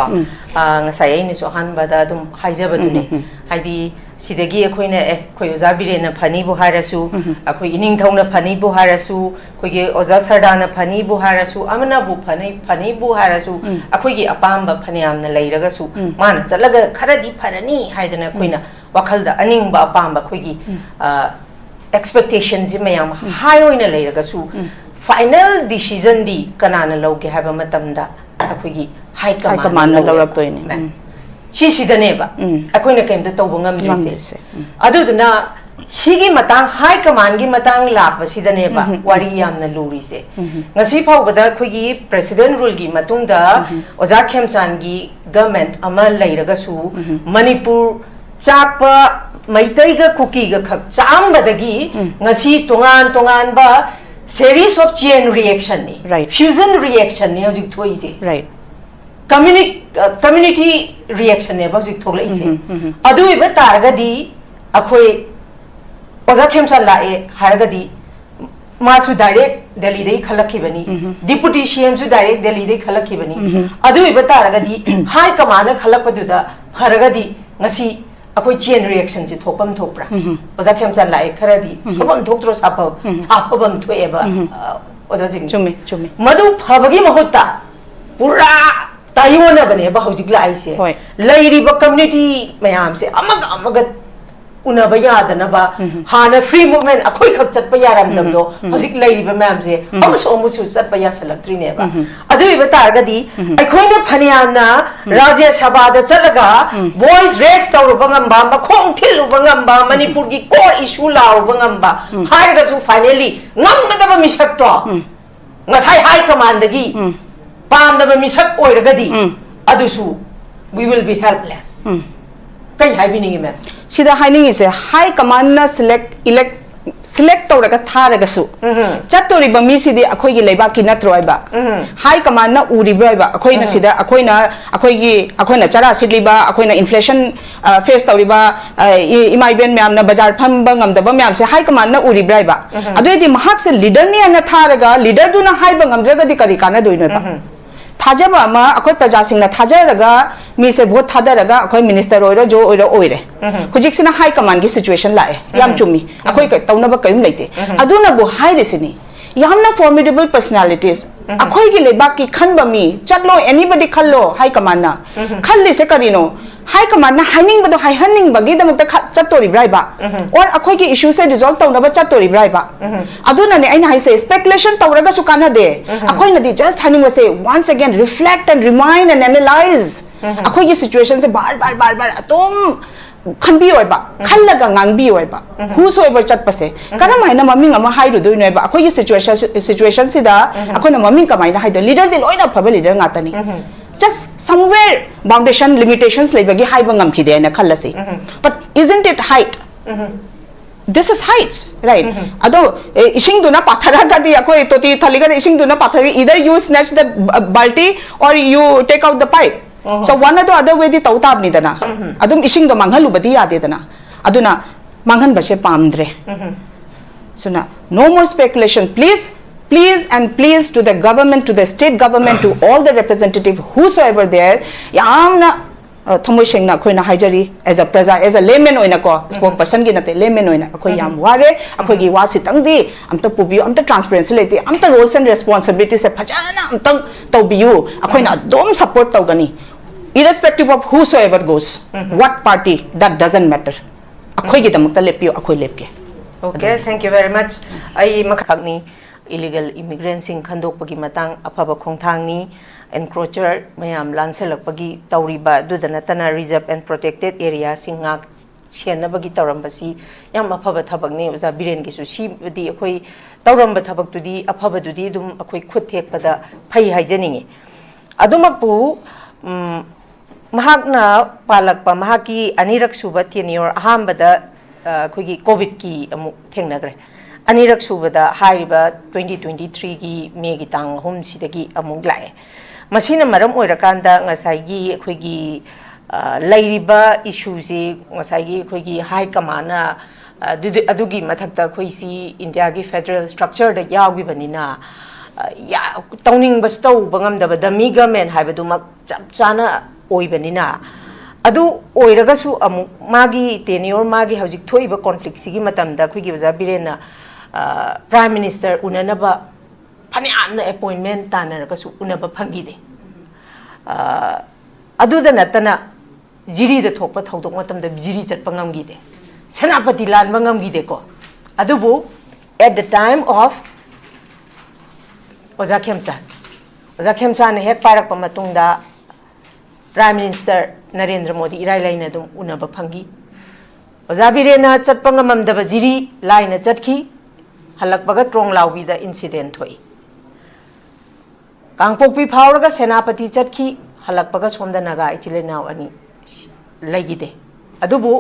ꯑ, ꯉꯁꯥꯏ ꯑꯩꯅꯁꯨ ꯑꯍꯥꯟꯕꯗ ꯑꯗꯨꯝ ꯍꯥꯏꯖꯕꯗꯨꯅꯦ꯫ ꯍꯥꯏꯗꯤ ꯁꯤꯗꯒꯤ ꯑꯩꯈꯣꯏꯅ, ꯑꯦ, ꯑꯩꯈꯣꯏ ꯑꯣꯖꯥ ꯕꯤꯔꯦꯟꯅ ꯐꯅꯤꯕꯨ ꯍꯥꯏꯔꯁꯨ, ꯑꯩꯈꯣꯏ ꯏꯅꯤꯡꯊꯧꯅ ꯐꯅꯤꯕꯨ ꯍꯥꯏꯔꯁꯨ, ꯑꯩꯈꯣꯏꯒꯤ ꯑꯣꯖꯥ ꯁꯔꯗꯥꯅ ꯐꯅꯤꯕꯨ ꯍꯥꯏꯔꯁꯨ, ꯑꯃꯅꯕꯨ ꯐꯅꯤ, ꯐꯅꯤꯕꯨ ꯍꯥꯏꯔꯁꯨ, ꯑꯩꯈꯣꯏꯒꯤ ꯑꯄꯥꯝꯕ ꯐꯅꯌꯥꯝꯅ ꯂꯩꯔꯒꯁꯨ, ꯃꯥꯅ ꯆꯠꯂꯒ ꯈꯔꯗꯤ ꯐꯔꯅꯤ ꯍꯥꯏꯗꯅ ꯑꯩꯈꯣꯏꯅ ꯋꯥꯈꯜꯗ ꯑꯅꯤꯡꯕ ꯑꯄꯥꯝꯕ ꯑꯩꯈꯣꯏꯒꯤ, ꯑ, ꯑꯦꯛꯁꯄꯦꯛꯇꯦꯁꯟꯁꯤ ꯃꯌꯥꯝ ꯍꯥꯏ ꯑꯣꯏꯅ ꯂꯩꯔꯒꯁꯨ, ꯐꯥꯏꯅꯦꯜ ꯗꯤꯁꯤꯖꯟꯗꯤ ꯀꯅꯥꯅ ꯂꯧꯒꯦ ꯍꯥꯏꯕ ꯃꯇꯝꯗ ꯑꯩꯈꯣꯏꯒꯤ ꯍꯥꯏ ꯍꯥꯏ ꯀꯃꯥꯟꯅ ꯀꯃꯥꯟꯅ ꯂꯧꯔꯦꯕ꯫ ꯂꯧꯔꯛꯇꯣꯏꯅꯦ꯫ ꯃꯦꯝ꯫ ꯎꯝ꯫ ꯁꯤꯁꯤꯗꯅꯦꯕ ꯎꯝ꯫ ꯑꯩꯈꯣꯏꯅ ꯀꯩꯝꯇ ꯇꯧꯕ ꯉꯝꯗ꯭ꯔꯤꯁꯦ꯫ ꯉꯝꯗ꯭ꯔꯤꯁꯦ꯫ ꯎꯝ꯫ ꯑꯗꯨꯗꯨꯅ ꯁꯤꯒꯤ ꯃꯇꯥꯡ, ꯍꯥꯏ ꯀꯃꯥꯟꯒꯤ ꯃꯇꯥꯡ ꯂꯥꯛꯄꯁꯤꯗꯅꯦꯕ ꯎꯝꯍꯨꯝ, ꯎꯝꯍꯨꯝ꯫ ꯋꯥꯔꯤ ꯌꯥꯝꯅ ꯂꯨꯔꯤꯁꯦ꯫ ꯎꯝꯍꯨꯝ꯫ ꯉꯁꯤ ꯐꯥꯎꯕꯗ ꯑꯩꯈꯣꯏꯒꯤ president ruleꯒꯤ ꯃꯇꯨꯡꯗ ꯎꯝꯍꯨꯝ꯫ ꯑꯣꯖꯥ ꯈꯦꯝꯆꯥꯟꯒꯤ government ꯑꯃ ꯂꯩꯔꯒꯁꯨ ꯎꯝꯍꯨꯝ꯫ ꯃꯅꯤꯄꯨꯔ ꯆꯥꯛꯄ ꯃꯩꯇꯩꯒ ꯀꯨꯀꯤꯒ ꯈꯛ ꯆꯥꯛꯑꯝꯕꯗꯒꯤ ꯎꯝ꯫ ꯉꯁꯤ ꯇꯣꯉꯥꯟ ꯇꯣꯉꯥꯟꯕ series of chain reactionꯅꯤ꯫ Right. Fusion reactionꯅꯤ ꯍꯧꯖꯤꯛ ꯊꯣꯛꯏꯁꯦ꯫ Right. Communi-, community reactionꯅꯦꯕ ꯍꯧꯖꯤꯛ ꯊꯣꯛꯂꯛꯏꯁꯦ꯫ ꯎꯝꯍꯨꯝ, ꯎꯝꯍꯨꯝ꯫ ꯑꯗꯨ ꯑꯣꯏꯕ ꯇꯥꯔꯒꯗꯤ ꯑꯩꯈꯣꯏ ꯑꯣꯖꯥ ꯈꯦꯝꯆꯥꯟ ꯂꯥꯛꯑꯦ ꯍꯥꯏꯔꯒꯗꯤ ꯃꯥꯁꯨ direct ꯗꯦꯜꯂꯤꯗꯩ ꯈꯜꯂꯛꯈꯤꯕꯅꯤ꯫ ꯎꯝꯍꯨꯝ꯫ Deputy CMꯁꯨ direct ꯗꯦꯜꯂꯤꯗꯩ ꯈꯜꯂꯛꯈꯤꯕꯅꯤ꯫ ꯎꯝꯍꯨꯝ꯫ ꯑꯗꯨ ꯑꯣꯏꯕ ꯇꯥꯔꯒꯗꯤ high commandꯅ ꯈꯜꯂꯛꯄꯗꯨꯗ ꯐꯔꯒꯗꯤ ꯉꯁꯤ ꯑꯩꯈꯣꯏ chain reactionꯁꯦ ꯊꯣꯛꯐꯝ ꯊꯣꯛꯄ꯭ꯔꯥ? ꯎꯝꯍꯨꯝ꯫ ꯑꯣꯖꯥ ꯈꯦꯝꯆꯥꯟ ꯂꯥꯛꯑꯦ ꯈꯔꯗꯤ ꯎꯝꯍꯨꯝ꯫ ꯐꯐꯝ ꯊꯣꯛꯇ꯭ꯔꯣ ꯁꯥꯐꯕ? ꯎꯝꯍꯨꯝ꯫ ꯁꯥꯐꯕ ꯑꯃ ꯊꯣꯛꯑꯦꯕ, ꯎꯝꯍꯨꯝ꯫ ꯑ, ꯑꯣꯖꯥꯁꯤꯡ꯫ ꯆꯨꯝꯃꯦ, ꯆꯨꯝꯃꯦ꯫ ꯃꯗꯨ ꯐꯕꯒꯤ ꯃꯍꯨꯠꯇ ꯄꯨꯔꯥ ꯇꯥꯏꯑꯣꯟꯅꯕꯅꯦꯕ ꯍꯧꯖꯤꯛ ꯂꯥꯛꯏꯁꯦ꯫ ꯍꯣꯏ꯫ ꯂꯩꯔꯤꯕ community ꯃꯌꯥꯝꯁꯦ ꯑꯃꯒ ꯑꯃꯒ ꯎꯅꯕ ꯌꯥꯗꯅꯕ, ꯎꯝꯍꯨꯝ꯫ ꯍꯥꯟꯅ free movement ꯑꯩꯈꯣꯏꯈꯛ ꯆꯠꯄ ꯌꯥꯔꯝꯗꯕꯗꯣ, ꯎꯝꯍꯨꯝ, ꯎꯝꯍꯨꯝ꯫ ꯍꯧꯖꯤꯛ ꯂꯩꯔꯤꯕ ꯃꯌꯥꯝꯁꯦ ꯎꯝꯍꯨꯝ꯫ ꯑꯃꯁꯨ ꯑꯃꯁꯨ ꯆꯠꯄ ꯌꯥꯁꯜꯂꯛꯇ꯭ꯔꯤꯅꯦꯕ꯫ ꯎꯝꯍꯨꯝ꯫ ꯑꯗꯨ ꯑꯣꯏꯕ ꯇꯥꯔꯒꯗꯤ ꯎꯝꯍꯨꯝ꯫ ꯑꯩꯈꯣꯏꯅ ꯐꯅꯌꯥꯝꯅ ꯎꯝ꯫ ꯔꯥꯖ꯭ꯌ ꯁꯚꯥꯗ ꯆꯠꯂꯒ ꯎꯝ꯫ Voice raise ꯇꯧꯔꯨꯕ ꯉꯝꯕ, ꯃꯈꯣꯡ ꯊꯤꯜꯂꯨꯕ ꯉꯝꯕ, ꯎꯝ꯫ ꯃꯅꯤꯄꯨꯔꯒꯤ core issue ꯂꯥꯎꯔꯨꯕ ꯉꯝꯕ ꯎꯝ꯫ ꯍꯥꯏꯔꯒꯁꯨ finally ꯉꯝꯒꯗꯕ ꯃꯤꯁꯛꯇꯣ ꯎꯝ꯫ ꯉꯁꯥꯏ high commandꯗꯒꯤ ꯎꯝ꯫ ꯄꯥꯝꯗꯕ ꯃꯤꯁꯛ ꯑꯣꯏꯔꯒꯗꯤ ꯎꯝ꯫ ꯑꯗꯨꯁꯨ we will be helpless꯫ ꯎꯝ꯫ ꯀꯩ ꯍꯥꯏꯕꯤꯅꯤꯡꯉꯤ, ma'am? ꯁꯤꯗ ꯍꯥꯏꯅꯤꯡꯉꯤꯁꯦ, high commandꯅ select, elect, select ꯇꯧꯔꯒ ꯊꯥꯔꯒꯁꯨ ꯎꯝ꯫ ꯆꯠꯇꯣꯔꯤꯕ ꯃꯤꯁꯤꯗꯤ ꯑꯩꯈꯣꯏꯒꯤ ꯂꯩꯕꯥꯛꯀꯤ ꯅꯠꯇ꯭ꯔꯣ ꯍꯥꯏꯕ? ꯎꯝ꯫ High commandꯅ ꯎꯔꯤꯕ꯭ꯔꯣ ꯍꯥꯏꯕ? ꯑꯩꯈꯣꯏꯅ ꯎꯝ꯫ ꯁꯤꯗ ꯑꯩꯈꯣꯏꯅ ꯑꯩꯈꯣꯏꯒꯤ, ꯑꯩꯈꯣꯏꯅ ꯆꯔꯥ ꯁꯤꯠꯂꯤꯕ, ꯑꯩꯈꯣꯏꯅ inflation, ꯑ, face ꯇꯧꯔꯤꯕ, ꯑ, ꯏ-, ꯏꯃꯥ ꯏꯕꯦꯟ ꯃꯌꯥꯝꯅ ꯕꯖꯥꯔ ꯐꯝꯕ ꯉꯝꯗꯕ ꯃꯌꯥꯝꯁꯦ high commandꯅ ꯎꯔꯤꯕ꯭ꯔꯥ ꯍꯥꯏꯕ? ꯎꯝ꯫ ꯑꯗꯨꯑꯣꯏꯗꯤ ꯃꯍꯥꯛꯁꯦ leaderꯅꯤ ꯍꯥꯏꯅ ꯊꯥꯔꯒ leaderꯗꯨꯅ ꯍꯥꯏꯕ ꯉꯝꯗ꯭ꯔꯒꯗꯤ ꯀꯔꯤ ꯀꯥꯟꯅꯗꯣꯏꯅꯣꯕ? ꯎꯝ꯫ ꯊꯥꯖꯕ ꯑꯃ ꯑꯩꯈꯣꯏ ꯄ꯭ꯔꯖꯥꯁꯤꯡꯅ ꯊꯥꯖꯔꯒ ꯃꯤꯁꯦ vote ꯊꯥꯗꯔꯒ ꯑꯩꯈꯣꯏ minister ꯑꯣꯏꯔꯣ, ꯖꯣ ꯑꯣꯏꯔꯣ, ꯑꯣꯏꯔꯦ꯫ ꯎꯝ꯫ ꯍꯧꯖꯤꯛꯁꯤꯅ high commandꯒꯤ situation ꯂꯥꯛꯑꯦ꯫ ꯌꯥꯝ ꯎꯝ꯫ ꯆꯨꯝꯃꯤ꯫ ꯎꯝ꯫ ꯑꯩꯈꯣꯏ ꯀ-, ꯇꯧꯅꯕ ꯀꯔꯤꯝ ꯂꯩꯇꯦ꯫ ꯎꯝ꯫ ꯑꯗꯨꯅꯕꯨ ꯍꯥꯏꯔꯤꯁꯤꯅꯤ꯫ ꯌꯥꯝꯅ formidable personalities꯫ ꯎꯝ꯫ ꯑꯩꯈꯣꯏꯒꯤ ꯂꯩꯕꯥꯛꯀꯤ ꯈꯟꯕ ꯃꯤ, "ꯆꯠꯂꯣ, anybody ꯈꯜꯂꯣ" high commandꯅ꯫ ꯎꯝ꯫ ꯈꯜꯂꯤꯁꯦ ꯀꯔꯤꯅꯣ? High commandꯅ ꯍꯥꯏꯅꯤꯡꯕꯗꯣ ꯍꯥꯏꯍꯟꯅꯤꯡꯕꯒꯤꯗꯃꯛꯇ ꯈ-, ꯆꯠꯇꯣꯔꯤꯕ꯭ꯔꯥ ꯍꯥꯏꯕ? ꯎꯝ꯫ Or ꯑꯩꯈꯣꯏꯒꯤ issueꯁꯦ resolve ꯇꯧꯅꯕ ꯆꯠꯇꯣꯔꯤꯕ꯭ꯔꯥ ꯍꯥꯏꯕ? ꯎꯝ꯫ ꯑꯗꯨꯅꯅꯦ ꯑꯩꯅ ꯍꯥꯏꯁꯦ, speculation ꯇꯧꯔꯒꯁꯨ ꯀꯥꯟꯅꯗꯦ꯫ ꯎꯝ꯫ ꯑꯩꯈꯣꯏꯅꯗꯤ just ꯍꯥꯏꯅꯤꯡꯕꯁꯦ, once again, reflect and remind and analyze꯫ ꯎꯝ꯫ ꯑꯩꯈꯣꯏꯒꯤ situationꯁꯦ ꯕꯥꯔ ꯕꯥꯔ ꯕꯥꯔ ꯕꯥꯔ ꯑꯗꯨꯝ ꯈꯟꯕꯤꯌꯣꯏꯕ, ꯈꯜꯂꯒ ꯉꯥꯡꯕꯤꯌꯣꯏꯕ꯫ Whosoever ꯆꯠꯄꯁꯦ ꯀꯔꯝ ꯍꯥꯏꯅ ꯃꯃꯤꯡ ꯑꯃ ꯍꯥꯏꯔꯨꯗꯣꯏꯅꯣꯕ? ꯑꯩꯈꯣꯏꯒꯤ situation, situationꯁꯤꯗ ꯑꯩꯈꯣꯏꯅ ꯃꯃꯤꯡ ꯀꯃꯥꯏꯅ ꯍꯥꯏꯗꯣꯏ? Leaderꯗꯤ ꯂꯣꯏꯅ ꯑꯐꯕ leader ꯉꯥꯛꯇꯅꯤ꯫ Just somewhere boundation, limitations ꯂꯩꯕꯒꯤ ꯍꯥꯏꯕ ꯉꯝꯈꯤꯗꯦ ꯍꯥꯏꯅ ꯈꯜꯂꯁꯤ꯫ But isn't it height? This is heights, right? ꯑꯗꯣ ꯑꯦ, ꯏꯁꯤꯡꯗꯨꯅ ꯄꯥꯊꯔꯒꯗꯤ, ꯑꯩꯈꯣꯏ ꯇꯣꯇꯤ ꯊꯜꯂꯤꯒꯗꯤ ꯏꯁꯤꯡꯗꯨꯅ ꯄꯥꯊꯔꯒ, either you snatch the balti or you take out the pipe. So one or the other wayꯗꯤ ꯇꯧ ꯇꯥꯕꯅꯤꯗꯅ꯫ ꯑꯗꯨꯝ ꯏꯁꯤꯡꯗꯣ ꯃꯥꯡꯍꯜꯂꯨꯕꯗꯤ ꯌꯥꯗꯦꯗꯅ꯫ ꯑꯗꯨꯅ ꯃꯥꯡꯍꯟꯕꯁꯦ ꯄꯥꯝꯗ꯭ꯔꯦ꯫ ꯑꯗꯨꯅ no more speculation, please, please and please, to the government, to the state government, to all the representative, whosoever there, ꯌꯥꯝꯅ ꯑ, ꯊꯃꯣꯏ ꯁꯦꯡꯅ ꯑꯩꯈꯣꯏꯅ ꯍꯥꯏꯖꯔꯤ, as a ꯄ꯭ꯔꯖꯥ, as a layman ꯑꯣꯏꯅꯀꯣ, spokespersonꯒꯤ ꯅꯠꯇꯦ, layman ꯑꯣꯏꯅ ꯑꯩꯈꯣꯏ ꯌꯥꯝ ꯋꯥꯔꯦ꯫ ꯑꯩꯈꯣꯏꯒꯤ ꯋꯥꯁꯤꯇꯪꯗꯤ ꯑꯝꯇ ꯄꯨꯕꯤꯌꯨ, ꯑꯝꯇ transparency ꯂꯩꯇꯦ, ꯑꯝꯇ roles and responsibilities ꯁꯦ ꯐꯖꯅ ꯑꯝꯇꯪ ꯇꯧꯕꯤꯌꯨ꯫ ꯑꯩꯈꯣꯏꯅ ꯑꯗꯨꯝ support ꯇꯧꯒꯅꯤ, irrespective of whosoever goes, what party, that doesn't matter꯫ ꯑꯩꯈꯣꯏꯒꯤꯗꯃꯛꯇ ꯂꯦꯞꯄꯤꯌꯨ, ꯑꯩꯈꯣꯏ ꯂꯦꯞꯀꯦ꯫ Okay, thank you very much. ꯑꯩ ꯃꯈꯥꯅꯤ, illegal immigrantꯁꯤꯡ ꯈꯟꯗꯣꯛꯄꯒꯤ ꯃꯇꯥꯡ ꯑꯐꯕ ꯈꯣꯡꯊꯥꯡꯅꯤ꯫ Encroacher ꯃꯌꯥꯝ ꯂꯥꯟꯁꯜꯂꯛꯄꯒꯤ ꯇꯧꯔꯤꯕ, ꯑꯗꯨꯗ ꯅꯠꯇꯅ reserve and protected areaꯁꯤꯡ ꯉꯥꯛ ꯁꯦꯟꯅꯕꯒꯤ ꯇꯧꯔꯝꯕꯁꯤ ꯌꯥꯝ ꯑꯐꯕ ꯊꯕꯛꯅꯤ꯫ ꯑꯣꯖꯥ ꯕꯤꯔꯦꯟꯒꯤꯁꯨ ꯁꯤꯕꯨꯗꯤ ꯑꯩꯈꯣꯏ ꯇꯧꯔꯝꯕ ꯊꯕꯛꯇꯨꯗꯤ, ꯑꯐꯕꯗꯨꯗꯤ ꯑꯗꯨꯝ ꯑꯩꯈꯣꯏ ꯈꯨꯠ ꯊꯦꯛꯄꯗ ꯐꯩ ꯍꯥꯏꯖꯅꯤꯡꯉꯤ꯫ ꯑꯗꯨꯃꯛꯄꯨ, ꯎꯝ, ꯃꯍꯥꯛꯅ ꯄꯥꯜꯂꯛꯄ ꯃꯍꯥꯛꯀꯤ ꯑꯅꯤꯔꯛ ꯁꯨꯕ tenure, ꯑꯍꯥꯟꯕꯗ, ꯑ, ꯑꯩꯈꯣꯏꯒꯤ COVIDꯀꯤ ꯑꯃꯨꯛ ꯊꯦꯡꯅꯈ꯭ꯔꯦ꯫ ꯑꯅꯤꯔꯛ ꯁꯨꯕꯗ ꯍꯥꯏꯔꯤꯕ twenty twenty threeꯒꯤ Mayꯒꯤ ꯇꯥꯡ ꯑꯍꯨꯝꯁꯤꯗꯒꯤ ꯑꯃꯨꯛ ꯂꯥꯛꯑꯦ꯫ ꯃꯁꯤꯅ ꯃꯔꯝ ꯑꯣꯏꯔꯀꯥꯟꯗ ꯉꯁꯥꯏꯒꯤ ꯑꯩꯈꯣꯏꯒꯤ, ꯑ, ꯂꯩꯔꯤꯕ issueꯁꯤ ꯉꯁꯥꯏꯒꯤ ꯑꯩꯈꯣꯏꯒꯤ high commandꯅ, ꯑ, ꯑꯗꯨꯗꯤ, ꯑꯗꯨꯒꯤ ꯃꯊꯛꯇ ꯑꯩꯈꯣꯏꯁꯤ Indiaꯒꯤ federal structureꯗ ꯌꯥꯎꯈꯤꯕꯅꯤꯅ, ꯑ, ꯌꯥ-, ꯇꯧꯅꯤꯡꯕꯁꯨ ꯇꯧꯕ ꯉꯝꯗꯕ dummy government ꯍꯥꯏꯕꯗꯨꯃꯛ ꯆꯞ ꯆꯥꯅ ꯑꯣꯏꯕꯅꯤꯅ, ꯑꯗꯨ ꯑꯣꯏꯔꯒꯁꯨ ꯑꯃꯨꯛ ꯃꯥꯒꯤ tenure, ꯃꯥꯒꯤ ꯍꯧꯖꯤꯛ ꯊꯣꯛꯏꯕ conflictꯁꯤꯒꯤ ꯃꯇꯝꯗ ꯑꯩꯈꯣꯏꯒꯤ ꯑꯣꯖꯥ ꯕꯤꯔꯦꯟꯅ, ꯑ, Prime Minister ꯎꯅꯅꯕ ꯐꯅꯌꯥꯝꯅ appointment ꯇꯥꯟꯅꯔꯒꯁꯨ ꯎꯅꯕ ꯐꯪꯈꯤꯗꯦ꯫ ꯑ, ꯑꯗꯨꯗ ꯅꯠꯇꯅ ꯖꯤꯔꯤꯗ ꯊꯣꯛꯄ ꯊꯧꯗꯣꯛ ꯃꯇꯝꯗ ꯖꯤꯔꯤ ꯆꯠꯄ ꯉꯝꯈꯤꯗꯦ, ꯁꯦꯅꯥꯄꯇꯤ ꯂꯥꯟꯕ ꯉꯝꯈꯤꯗꯦꯀꯣ꯫ ꯑꯗꯨꯕꯨ at the time of ꯑꯣꯖꯥ ꯈꯦꯝꯆꯥꯟ, ꯑꯣꯖꯥ ꯈꯦꯝꯆꯥꯟꯅ ꯍꯦꯛ ꯄꯥꯏꯔꯛꯄ ꯃꯇꯨꯡꯗ Prime Minister ꯅꯔꯦꯟꯗ꯭ꯔ ꯃꯣꯗꯤ ꯏꯔꯥꯏ ꯂꯥꯏꯅ ꯑꯗꯨꯝ ꯎꯅꯕ ꯐꯪꯈꯤ꯫ ꯑꯣꯖꯥ ꯕꯤꯔꯦꯟꯅ ꯆꯠꯄ ꯉꯝꯃꯝꯗꯕ ꯖꯤꯔꯤ ꯂꯥꯏꯅ ꯆꯠꯈꯤ꯫ ꯍꯜꯂꯛꯄꯒ ꯇ꯭ꯔꯣꯡ ꯂꯥꯎꯕꯤꯗ incident ꯊꯣꯛꯏ꯫ ꯀꯥꯡꯄꯣꯛꯄꯤ ꯐꯥꯎꯔꯒ ꯁꯦꯅꯥꯄꯇꯤ ꯆꯠꯈꯤ꯫ ꯍꯜꯂꯛꯄꯒ ꯁꯣꯝꯗ ꯅꯥꯒꯥ ꯏꯆꯤꯜ ꯏꯅꯥꯎ ꯑꯅꯤ ꯂꯩꯈꯤꯗꯦ꯫ ꯑꯗꯨꯕꯨ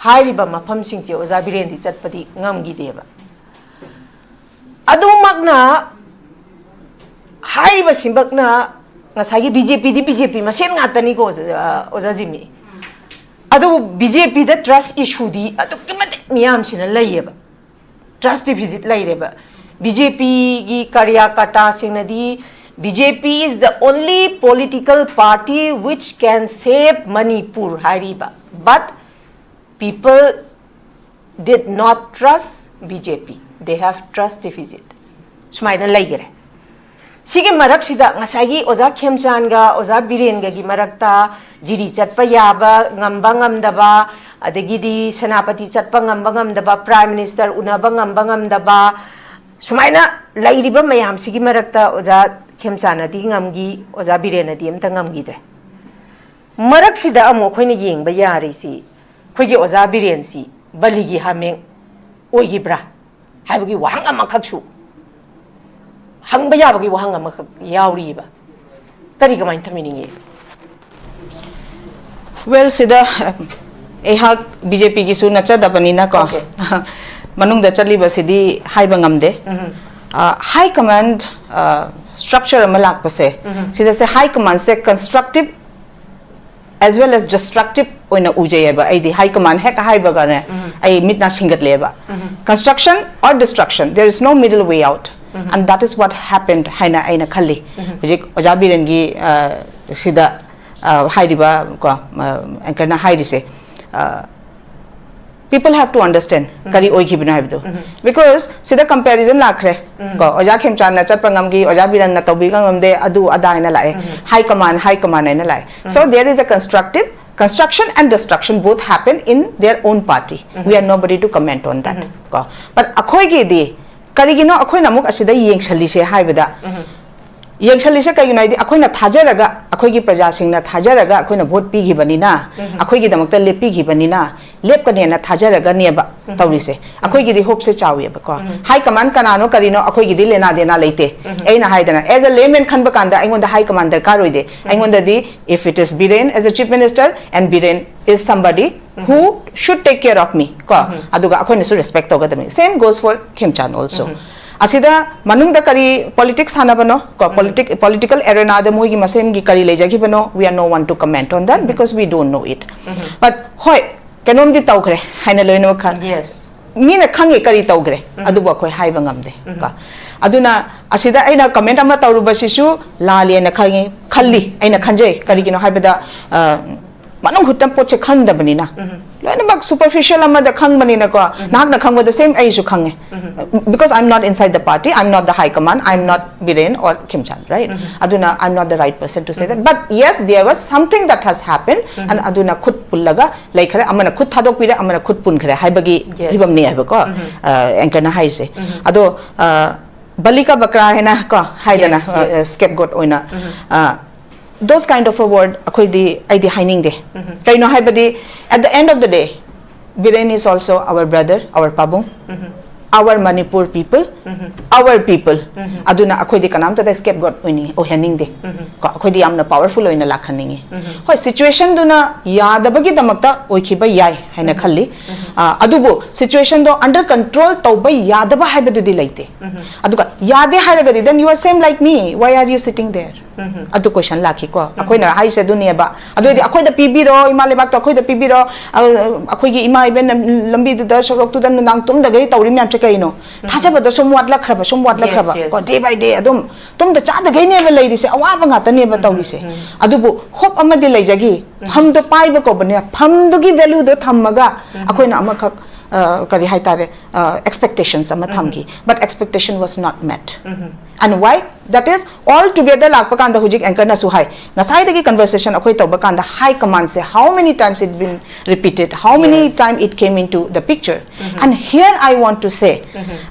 ꯍꯥꯏꯔꯤꯕ ꯃꯐꯝꯁꯤꯡꯁꯦ ꯑꯣꯖꯥ ꯕꯤꯔꯦꯟꯗꯤ ꯆꯠꯄꯗꯤ ꯉꯝꯈꯤꯗꯦꯕ꯫ ꯑꯗꯨꯃꯛꯅ ꯍꯥꯏꯔꯤꯕꯁꯤꯃꯛꯅ ꯉꯁꯥꯏꯒꯤ BJPꯗꯤ BJP ꯃꯁꯦꯟ ꯉꯥꯛꯇꯅꯤꯀꯣ, ꯑꯣꯖꯥ, ꯑꯣꯖꯥ ꯖꯤꯝꯃꯤ꯫ ꯑꯗꯨꯕꯨ BJPꯗ trust issueꯗꯤ ꯑꯗꯨꯛꯀꯤ ꯃꯇꯤꯛ ꯃꯤꯌꯥꯝꯁꯤꯅ ꯂꯩꯌꯦꯕ꯫ Trust deficit ꯂꯩꯔꯦꯕ꯫ BJPꯒꯤ ꯀꯥꯔꯌꯥꯀꯔꯇꯥꯁꯤꯡꯅꯗꯤ BJP is the only political party which can save Manipur ꯍꯥꯏꯔꯤꯕ꯫ But people did not trust BJP. They have trust deficit. ꯁꯨꯃꯥꯏꯅ ꯂꯩꯈꯔꯦ꯫ ꯁꯤꯒꯤ ꯃꯔꯛꯁꯤꯗ ꯉꯁꯥꯏꯒꯤ ꯑꯣꯖꯥ ꯈꯦꯝꯆꯥꯟꯒ ꯑꯣꯖꯥ ꯕꯤꯔꯦꯟꯒꯒꯤ ꯃꯔꯛꯇ ꯖꯤꯔꯤ ꯆꯠꯄ ꯌꯥꯕ, ꯉꯝꯕ ꯉꯝꯗꯕ, ꯑꯗꯒꯤꯗꯤ ꯁꯦꯅꯥꯄꯇꯤ ꯆꯠꯄ ꯉꯝꯕ ꯉꯝꯗꯕ, Prime Minister ꯎꯅꯕ ꯉꯝꯕ ꯉꯝꯗꯕ, ꯁꯨꯃꯥꯏꯅ ꯂꯩꯔꯤꯕ ꯃꯌꯥꯝꯁꯤꯒꯤ ꯃꯔꯛꯇ ꯑꯣꯖꯥ ꯈꯦꯝꯆꯥꯟꯅꯗꯤ ꯉꯝꯈꯤ, ꯑꯣꯖꯥ ꯕꯤꯔꯦꯟꯅꯗꯤ ꯑꯝꯇ ꯉꯝꯈꯤꯗ꯭ꯔꯦ꯫ ꯃꯔꯛꯁꯤꯗ ꯑꯃꯨꯛ ꯑꯩꯈꯣꯏꯅ ꯌꯦꯡꯕ ꯌꯥꯔꯤꯁꯤ, ꯑꯩꯈꯣꯏꯒꯤ ꯑꯣꯖꯥ ꯕꯤꯔꯦꯟꯁꯤ ꯕꯂꯤꯒꯤ ꯍꯥꯃꯦꯡ ꯑꯣꯏꯈꯤꯕ꯭ꯔꯥ ꯍꯥꯏꯕꯒꯤ ꯋꯥꯍꯪ ꯑꯃꯈꯛꯁꯨ ꯍꯪꯕ ꯌꯥꯕꯒꯤ ꯋꯥꯍꯪ ꯑꯃꯈꯛ ꯌꯥꯎꯔꯤꯕ꯫ ꯀꯔꯤ, ꯀꯃꯥꯏꯅ ꯊꯝꯕꯤꯅꯤꯡꯉꯤ? Well, ꯁꯤꯗ ꯑꯩꯍꯥꯛ BJPꯒꯤꯁꯨ ꯅꯠꯆꯗꯕꯅꯤꯅꯀꯣ, Okay. ꯃꯅꯨꯡꯗ ꯆꯠꯂꯤꯕꯁꯤꯗꯤ ꯍꯥꯏꯕ ꯉꯝꯗꯦ꯫ ꯎꯝ꯫ High command structure ꯑꯃ ꯂꯥꯛꯄꯁꯦ, ꯎꯝ꯫ ꯁꯤꯗꯁꯦ high commandꯁꯦ constructive as well as destructive ꯑꯣꯏꯅ ꯎꯖꯩꯌꯦꯕ꯫ ꯑꯩꯗꯤ high command ꯍꯦꯛ ꯍꯥꯏꯕꯒꯅꯦ, ꯎꯝ꯫ ꯑꯩ ꯃꯤꯠ ꯅꯥ ꯁꯤꯡꯒꯠꯂꯦꯕ꯫ ꯎꯝ꯫ Construction or destruction, there is no middle way out, um. And that is what happened ꯍꯥꯏꯅ ꯑꯩꯅ ꯈꯜꯂꯤ꯫ ꯎꯝ꯫ ꯍꯧꯖꯤꯛ ꯑꯣꯖꯥ ꯕꯤꯔꯦꯟꯒꯤ, ꯑ, ꯁꯤꯗ, ꯑ, ꯍꯥꯏꯔꯤꯕ ꯀꯣ, ꯑ, anchorꯅ ꯍꯥꯏꯔꯤꯁꯦ, ꯑ, people have to understand ꯎꯝ꯫ ꯀꯔꯤ ꯑꯣꯏꯈꯤꯕꯅꯣ ꯍꯥꯏꯕꯗꯣ꯫ ꯎꯝ꯫ Because ꯁꯤꯗ comparison ꯂꯥꯛꯈ꯭ꯔꯦ꯫ ꯎꯝ꯫ ꯀꯣ, ꯑꯣꯖꯥ ꯈꯦꯝꯆꯥꯟꯅ ꯆꯠꯄ ꯉꯝꯈꯤ, ꯑꯣꯖꯥ ꯕꯤꯔꯦꯟꯅ ꯇꯧꯕꯤꯕ ꯉꯝꯗꯦ, ꯑꯗꯨ ꯑꯗꯥ ꯍꯥꯏꯅ ꯂꯥꯛꯑꯦ꯫ ꯎꯝ꯫ High command, high command ꯍꯥꯏꯅ ꯂꯥꯛꯑꯦ꯫ So um. There is a constructive, construction and destruction both happen in their own party. Um. We are nobody to comment on that. ꯎꯝ꯫ ꯀꯣ, but ꯑꯩꯈꯣꯏꯒꯤꯗꯤ ꯀꯔꯤꯒꯤꯅꯣ ꯑꯩꯈꯣꯏꯅ ꯑꯃꯨꯛ ꯑꯁꯤꯗ ꯌꯦꯡꯁꯜꯂꯤꯁꯦ ꯍꯥꯏꯕꯗ, ꯎꯝ꯫ ꯌꯦꯡꯁꯜꯂꯤꯁꯦ ꯀꯩꯒꯤꯅꯣ ꯍꯥꯏꯗꯤ, ꯑꯩꯈꯣꯏꯅ ꯊꯥꯖꯔꯒ, ꯑꯩꯈꯣꯏꯒꯤ ꯄ꯭ꯔꯖꯥꯁꯤꯡꯅ ꯊꯥꯖꯔꯒ ꯑꯩꯈꯣꯏꯅ ꯚꯣꯠ ꯄꯤꯈꯤꯕꯅꯤꯅ, ꯑꯩꯈꯣꯏꯒꯤꯗꯃꯛꯇ ꯂꯦꯞꯄꯤꯈꯤꯕꯅꯤꯅ, ꯂꯦꯞꯀꯅꯦꯅ ꯊꯥꯖꯔꯒꯅꯦꯕ ꯇꯧꯔꯤꯁꯦ꯫ ꯑꯩꯈꯣꯏꯒꯤꯗꯤ ꯍꯣꯞꯁꯦ ꯆꯥꯎꯋꯦꯕꯀꯣ꯫ ꯍꯥꯏ ꯀꯃꯥꯟ ꯀꯅꯥꯅꯣ ꯀꯔꯤꯅꯣ ꯑꯩꯈꯣꯏꯒꯤꯗꯤ ꯂꯦꯅꯥ ꯗꯦꯅꯥ ꯂꯩꯇꯦ꯫ ꯑꯩꯅ ꯍꯥꯏꯗꯅ, as a layman ꯈꯟꯕ ꯀꯥꯟꯗ ꯑꯩꯉꯣꯟꯗ ꯍꯥꯏ ꯀꯃꯥꯟ ꯗꯔꯀꯥꯔ ꯑꯣꯏꯗꯦ꯫ ꯑꯩꯉꯣꯟꯗꯗꯤ, if it is Biren as a chief minister and Biren is somebody who should take care of me ꯀꯣ, ꯑꯗꯨꯒ ꯑꯩꯈꯣꯏꯅꯁꯨ respect ꯇꯧꯒꯗꯕꯅꯤ꯫ Same goes for Khemchand also. ꯑꯁꯤꯗ ꯃꯅꯨꯡꯗ ꯀꯔꯤ politics ꯁꯥꯟꯅꯕꯅꯣ ꯀꯣ, politic, political arenaꯗ ꯃꯣꯏꯒꯤ ꯃꯁꯦꯟꯒꯤ ꯀꯔꯤ ꯂꯩꯖꯈꯤꯕꯅꯣ, we are no one to comment on that because we don't know it. But ꯍꯣꯏ, ꯀꯩꯅꯣꯝꯗꯤ ꯇꯧꯈ꯭ꯔꯦ ꯍꯥꯏꯅ ꯂꯣꯏꯅꯃꯛ ꯈꯪ-, Yes. ꯃꯤꯅ ꯈꯪꯉꯤ ꯀꯔꯤ ꯇꯧꯈ꯭ꯔꯦ, ꯑꯗꯨꯕꯨ ꯑꯩꯈꯣꯏ ꯍꯥꯏꯕ ꯉꯝꯗꯦ ꯀꯣ꯫ ꯑꯗꯨꯅ ꯑꯁꯤꯗ ꯑꯩꯅ comment ꯑꯃ ꯇꯧꯔꯨꯕꯁꯤꯁꯨ ꯂꯥꯜꯂꯦꯅ ꯈꯪꯉꯤ, ꯈꯜꯂꯤ, ꯑꯩꯅ ꯈꯟꯖꯩ꯫ ꯀꯔꯤꯒꯤꯅꯣ ꯍꯥꯏꯕꯗ, ꯑ, ꯃꯅꯨꯡ ꯍꯨꯠꯇ ꯄꯣꯠꯁꯦ ꯈꯪꯗꯕꯅꯤꯅ, ꯂꯣꯏꯅꯃꯛ superficial ꯑꯃꯗ ꯈꯪꯕꯅꯤꯅꯀꯣ꯫ ꯅꯍꯥꯛꯅ ꯈꯪꯕꯗꯣ same ꯑꯩꯁꯨ ꯈꯪꯉꯦ, because I'm not inside the party, I'm not the high command, I'm not Biren or Khemchand, right? ꯑꯗꯨꯅ I'm not the right person to say that. But yes, there was something that has happened, and ꯑꯗꯨꯅ ꯈꯨꯠ ꯄꯨꯜꯂꯒ ꯂꯩꯈ꯭ꯔꯦ, ꯑꯃꯅ ꯈꯨꯠ ꯊꯥꯗꯣꯛꯄꯤꯔꯦ, ꯑꯃꯅ ꯈꯨꯠ ꯄꯨꯟꯈ꯭ꯔꯦ ꯍꯥꯏꯕꯒꯤ Yes. ꯐꯤꯕꯝꯅꯤ ꯍꯥꯏꯕꯀꯣ, anchorꯅ ꯍꯥꯏꯔꯤꯁꯦ꯫ ꯑꯗꯣ, ꯑ, ꯕꯂꯤ ꯀꯥ ꯕꯀ꯭ꯔꯥ ꯍꯥꯏꯅ ꯀꯣ, ꯍꯥꯏꯗꯅ, Yes, yes. Scapegoat ꯑꯣꯏꯅ, ꯑ, those kind of a word ꯑꯩꯈꯣꯏꯗꯤ, ꯑꯩꯗꯤ ꯍꯥꯏꯅꯤꯡꯗꯦ꯫ ꯀꯩꯅꯣ ꯍꯥꯏꯕꯗꯤ, at the end of the day, Biren is also our brother, our ꯄꯥꯕꯨꯡ, our Manipur people, our people. ꯑꯗꯨꯅ ꯑꯩꯈꯣꯏꯗꯤ ꯀꯅꯥꯝꯇꯗ scapegoat ꯑꯣꯏꯅꯤꯡ-, ꯑꯣꯏꯍꯟꯅꯤꯡꯗꯦ꯫ ꯀꯣ, ꯑꯩꯈꯣꯏꯗꯤ ꯌꯥꯝꯅ powerful ꯑꯣꯏꯅ ꯂꯥꯛꯍꯟꯅꯤꯡꯉꯤ꯫ ꯍꯣꯏ, situationꯗꯨꯅ ꯌꯥꯗꯕꯒꯤꯗꯃꯛꯇ ꯑꯣꯏꯈꯤꯕ ꯌꯥꯏ ꯍꯥꯏꯅ ꯈꯜꯂꯤ꯫ ꯑ, ꯑꯗꯨꯕꯨ situationꯗꯣ under control ꯇꯧꯕ ꯌꯥꯗꯕ ꯍꯥꯏꯕꯗꯨꯗꯤ ꯂꯩꯇꯦ꯫ ꯑꯗꯨꯒ ꯌꯥꯗꯦ ꯍꯥꯏꯔꯒꯗꯤ, then you are same like me, why are you sitting there? ꯑꯗꯨ question ꯂꯥꯛꯈꯤꯀꯣ꯫ ꯑꯩꯈꯣꯏꯅ ꯍꯥꯏꯁꯦ ꯑꯗꯨꯅꯦꯕ꯫ ꯑꯗꯨ ꯑꯣꯏꯗꯤ ꯑꯩꯈꯣꯏꯗ ꯄꯤꯕꯤꯔꯣ, ꯏꯃꯥ ꯂꯩꯕꯥꯛꯇꯣ ꯑꯩꯈꯣꯏꯗ ꯄꯤꯕꯤꯔꯣ, ꯑ, ꯑꯩꯈꯣꯏꯒꯤ ꯏꯃꯥ ꯏꯕꯦꯟ ꯂꯝꯕꯤꯗꯨꯗ, ꯁꯣꯔꯣꯛꯇꯨꯗ ꯅꯨꯡꯗꯥꯡ ꯇꯨꯝꯗꯒꯩ ꯇꯧꯔꯤ ꯃꯌꯥꯝꯁꯦ ꯀꯩꯅꯣ? ꯊꯥꯖꯕꯗꯣ ꯁꯨꯝ ꯋꯥꯠꯂꯛꯈ꯭ꯔꯕ, ꯁꯨꯝ ꯋꯥꯠꯂꯛꯈ꯭ꯔꯕ꯫ Yes, yes. ꯀꯣ, day by day ꯑꯗꯨꯝ ꯇꯨꯝꯗ ꯆꯥꯗꯒꯩꯅꯦꯕ ꯂꯩꯔꯤꯁꯦ, ꯑꯋꯥꯕ ꯉꯥꯛꯇꯅꯦꯕ ꯇꯧꯔꯤꯁꯦ꯫ ꯑꯗꯨꯕꯨ hope ꯑꯃꯗꯤ ꯂꯩꯖꯈꯤ, ꯐꯝꯗꯣ ꯄꯥꯏꯕ ꯀꯧꯕꯅꯤꯅ, ꯐꯝꯗꯨꯒꯤ valueꯗꯣ ꯊꯝꯃꯒ ꯑꯩꯈꯣꯏꯅ ꯑꯃꯈꯛ ꯑ, ꯀꯔꯤ ꯍꯥꯏꯇꯥꯔꯦ, ꯑ, expectations ꯑꯃ ꯊꯝꯈꯤ, but expectation was not met. And why? That is, all together ꯂꯥꯛꯄ ꯀꯥꯟꯗ ꯍꯧꯖꯤꯛ anchor ꯅꯁꯨ ꯍꯥꯏ, ꯉꯁꯥꯏꯗꯒꯤ conversation ꯑꯩꯈꯣꯏ ꯇꯧꯕ ꯀꯥꯟꯗ high command say how many times it been repeated, how many time it came into the picture. And here I want to say,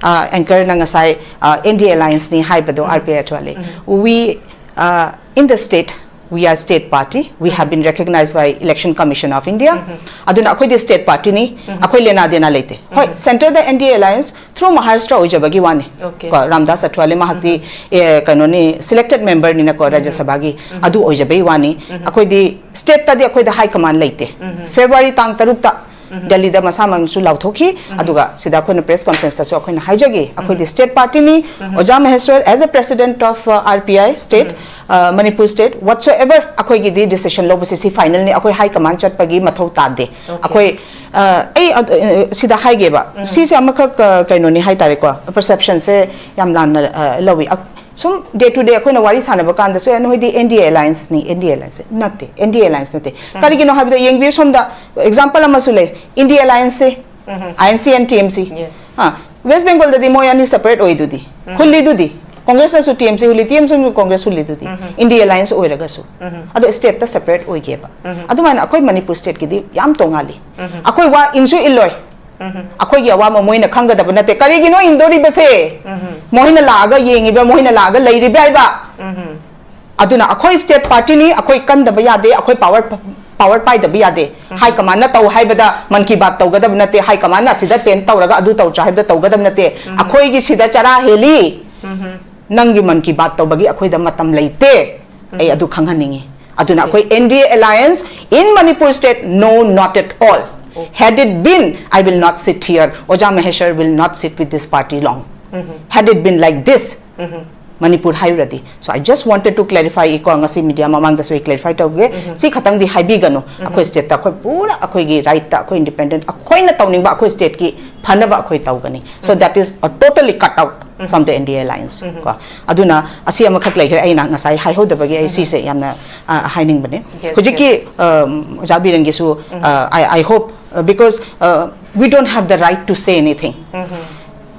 uh, anchor ꯅ ꯉꯁꯥꯏ, uh, N D A alliance ꯅꯤ ꯍꯥꯏꯕꯗꯣ, R P I ꯑꯊ꯭ꯋꯥꯂꯦ, we, uh, in the state, we are state party, we have been recognized by Election Commission of India. ꯑꯗꯨꯅ ꯑꯩꯈꯣꯏꯗꯤ state party ꯅꯤ, ꯑꯩꯈꯣꯏ ꯂꯦꯅꯥ ꯗꯦꯅꯥ ꯂꯩꯇꯦ꯫ ꯍꯣꯏ, centre the N D A alliance through Maharashtra ꯑꯣꯏꯖꯕꯒꯤ ꯋꯥꯅꯤ꯫ Okay. ꯀꯣ, ꯔꯥꯝꯗꯥꯁ ꯑꯊ꯭ꯋꯥꯂꯦ ꯃꯍꯥꯛꯇꯤ, ꯑꯦ, ꯀꯩꯅꯣꯅꯤ, selected member ꯅꯤꯅꯀꯣ, ꯔꯥꯖ꯭ꯌ ꯁꯚꯥꯒꯤ, ꯑꯗꯨ ꯑꯣꯏꯖꯕꯩ ꯋꯥꯅꯤ꯫ ꯑꯩꯈꯣꯏꯗꯤ state ꯇꯗꯤ ꯑꯩꯈꯣꯏꯗ high command ꯂꯩꯇꯦ꯫ February ꯇꯥꯡ ꯇꯔꯨꯛꯇ ꯗꯦꯜꯂꯤꯗ ꯃꯁꯥꯃꯛꯅꯁꯨ ꯂꯥꯎꯊꯣꯛꯈꯤ꯫ ꯑꯗꯨꯒ ꯁꯤꯗ ꯑꯩꯈꯣꯏꯅ press conference ꯇꯁꯨ ꯑꯩꯈꯣꯏꯅ ꯍꯥꯏꯖꯒꯦ, ꯑꯩꯈꯣꯏꯗꯤ state party ꯅꯤ꯫ ꯑꯣꯖꯥ ꯃꯍꯦꯁ꯭ꯋꯔ, as a president of, uh, R P I state, uh, Manipur state, whatsoever ꯑꯩꯈꯣꯏꯒꯤꯗꯤ decision ꯂꯧꯕꯁꯤ ꯁꯤ final ꯅꯤ, ꯑꯩꯈꯣꯏ high command ꯆꯠꯄꯒꯤ ꯃꯊꯧ ꯇꯥꯗꯦ꯫ ꯑꯩꯈꯣꯏ, uh, ꯑꯩ, uh, ꯁꯤꯗ ꯍꯥꯏꯒꯦꯕ, ꯁꯤꯁꯦ ꯑꯃꯈꯛ, uh, ꯀꯩꯅꯣꯅꯤ ꯍꯥꯏꯇꯥꯔꯦꯀꯣ, perception ꯁꯦ ꯌꯥꯝ ꯂꯥꯟꯅ, uh, ꯂꯧꯏ꯫ ꯑ-, ꯁꯨꯝ day to day ꯑꯩꯈꯣꯏꯅ ꯋꯥꯔꯤ ꯁꯥꯟꯅꯕ ꯀꯥꯟꯗꯁꯨ, "ꯑꯦ, ꯅꯣꯏꯗꯤ N D A alliance ꯅꯤ, N D A alliance ꯅꯤ꯫" ꯅꯠꯇꯦ, N D A alliance ꯅꯠꯇꯦ꯫ ꯀꯔꯤꯒꯤꯅꯣ ꯍꯥꯏꯕꯗ, ꯌꯦꯡꯕꯤꯌꯨ ꯁꯣꯝꯗ, example ꯑꯃꯁꯨ ꯂꯩ, N D A alliance say, I N C and T M C꯫ Yes. ꯑ, West Bengal ꯗꯗꯤ ꯃꯣꯏ ꯑꯅꯤ separate ꯑꯣꯏꯗꯨꯗꯤ, ꯍꯨꯜꯂꯤꯗꯨꯗꯤ꯫ Congress ꯅꯁꯨ T M C ꯍꯨꯜꯂꯤ, T M C ꯅꯁꯨ Congress ꯍꯨꯜꯂꯤꯗꯨꯗꯤ꯫ N D A alliance ꯑꯣꯏꯔꯒꯁꯨ꯫ ꯑꯗꯣ state ꯇ separate ꯑꯣꯏꯒꯦꯕ꯫ ꯑꯗꯨꯃꯥꯏꯅ ꯑꯩꯈꯣꯏ ꯃꯅꯤꯄꯨꯔ state ꯀꯤꯗꯤ ꯌꯥꯝ ꯇꯣꯡꯉꯥꯜꯂꯤ꯫ ꯑꯩꯈꯣꯏ ꯋꯥ ꯏꯟꯁꯨ ꯏꯜꯂꯣꯏ꯫ ꯑꯩꯈꯣꯏꯒꯤ ꯑꯋꯥꯕ ꯃꯣꯏꯅ ꯈꯪꯒꯗꯕ ꯅꯠꯇꯦ꯫ ꯀꯔꯤꯒꯤꯅꯣ ꯏꯟꯗꯣꯔꯤꯕꯁꯦ? ꯃꯣꯏꯅ ꯂꯥꯛꯑꯒ ꯌꯦꯡꯉꯤꯕ, ꯃꯣꯏꯅ ꯂꯥꯛꯑꯒ ꯂꯩꯔꯤꯕ ꯍꯥꯏꯕ꯫ ꯑꯗꯨꯅ ꯑꯩꯈꯣꯏ state party ꯅꯤ, ꯑꯩꯈꯣꯏ ꯀꯟꯗꯕ ꯌꯥꯗꯦ, ꯑꯩꯈꯣꯏ power, power ꯄꯥꯏꯗꯕ ꯌꯥꯗꯦ꯫ High command ꯅ ꯇꯧ ꯍꯥꯏꯕꯗ Mann Ki Baat ꯇꯧꯒꯗꯕ ꯅꯠꯇꯦ, high command ꯅ ꯑꯁꯤꯗ tent ꯇꯧꯔꯒ ꯑꯗꯨ ꯇꯧ ꯍꯥꯏꯕꯗ ꯇꯧꯒꯗꯕ ꯅꯠꯇꯦ꯫ ꯑꯩꯈꯣꯏꯒꯤ ꯁꯤꯗ ꯆꯔꯥ ꯍꯦꯜꯂꯤ, ꯅꯪꯒꯤ Mann Ki Baat ꯇꯧꯕꯒꯤ ꯑꯩꯈꯣꯏꯗ ꯃꯇꯝ ꯂꯩꯇꯦ꯫ ꯑꯩ ꯑꯗꯨ ꯈꯪꯍꯟꯅꯤꯡꯉꯤ꯫ ꯑꯗꯨꯅ ꯑꯩꯈꯣꯏ N D A alliance in Manipur state, no, not at all. Had it been, I will not sit here. ꯑꯣꯖꯥ ꯃꯍꯦꯁ꯭ꯋꯔ will not sit with this party long. Had it been like this, Manipur ꯍꯥꯏꯔꯨꯔꯗꯤ꯫ So I just wanted to clarify ꯀꯣ, ꯉꯁꯤ media ꯃꯃꯥꯡꯗꯁꯨ ꯑꯩ clarify ꯇꯧꯒꯦ꯫ ꯁꯤ ꯈꯛꯇꯪꯗꯤ ꯍꯥꯏꯕꯤꯒꯅꯨ꯫ ꯑꯩꯈꯣꯏ state ꯇ ꯑꯩꯈꯣꯏ ꯄꯨꯔꯥ ꯑꯩꯈꯣꯏꯒꯤ right ꯇ ꯑꯩꯈꯣꯏ independent, ꯑꯩꯈꯣꯏꯅ ꯇꯧꯅꯤꯡꯕ ꯑꯩꯈꯣꯏ state ꯀꯤ ꯐꯅꯕ ꯑꯩꯈꯣꯏ ꯇꯧꯒꯅꯤ꯫ So that is a totally cut out. from the N D A alliance ꯀꯣ꯫ ꯑꯗꯨꯅ ꯑꯁꯤ ꯑꯃꯈꯛ ꯂꯩꯈ꯭ꯔꯦ, ꯑꯩꯅ ꯉꯁꯥꯏ ꯍꯥꯏꯍꯧꯗꯕꯒꯤ ꯑꯩ ꯁꯤꯁꯦ ꯌꯥꯝꯅ ꯑ, ꯍꯥꯏꯅꯤꯡꯕꯅꯦ꯫ Yes, ꯍꯧꯖꯤꯛꯀꯤ ꯑ, ꯑꯣꯖꯥ ꯕꯤꯔꯦꯟꯒꯤꯁꯨ ꯑ, I, I hope uh, because uh, we don't have the right to say anything.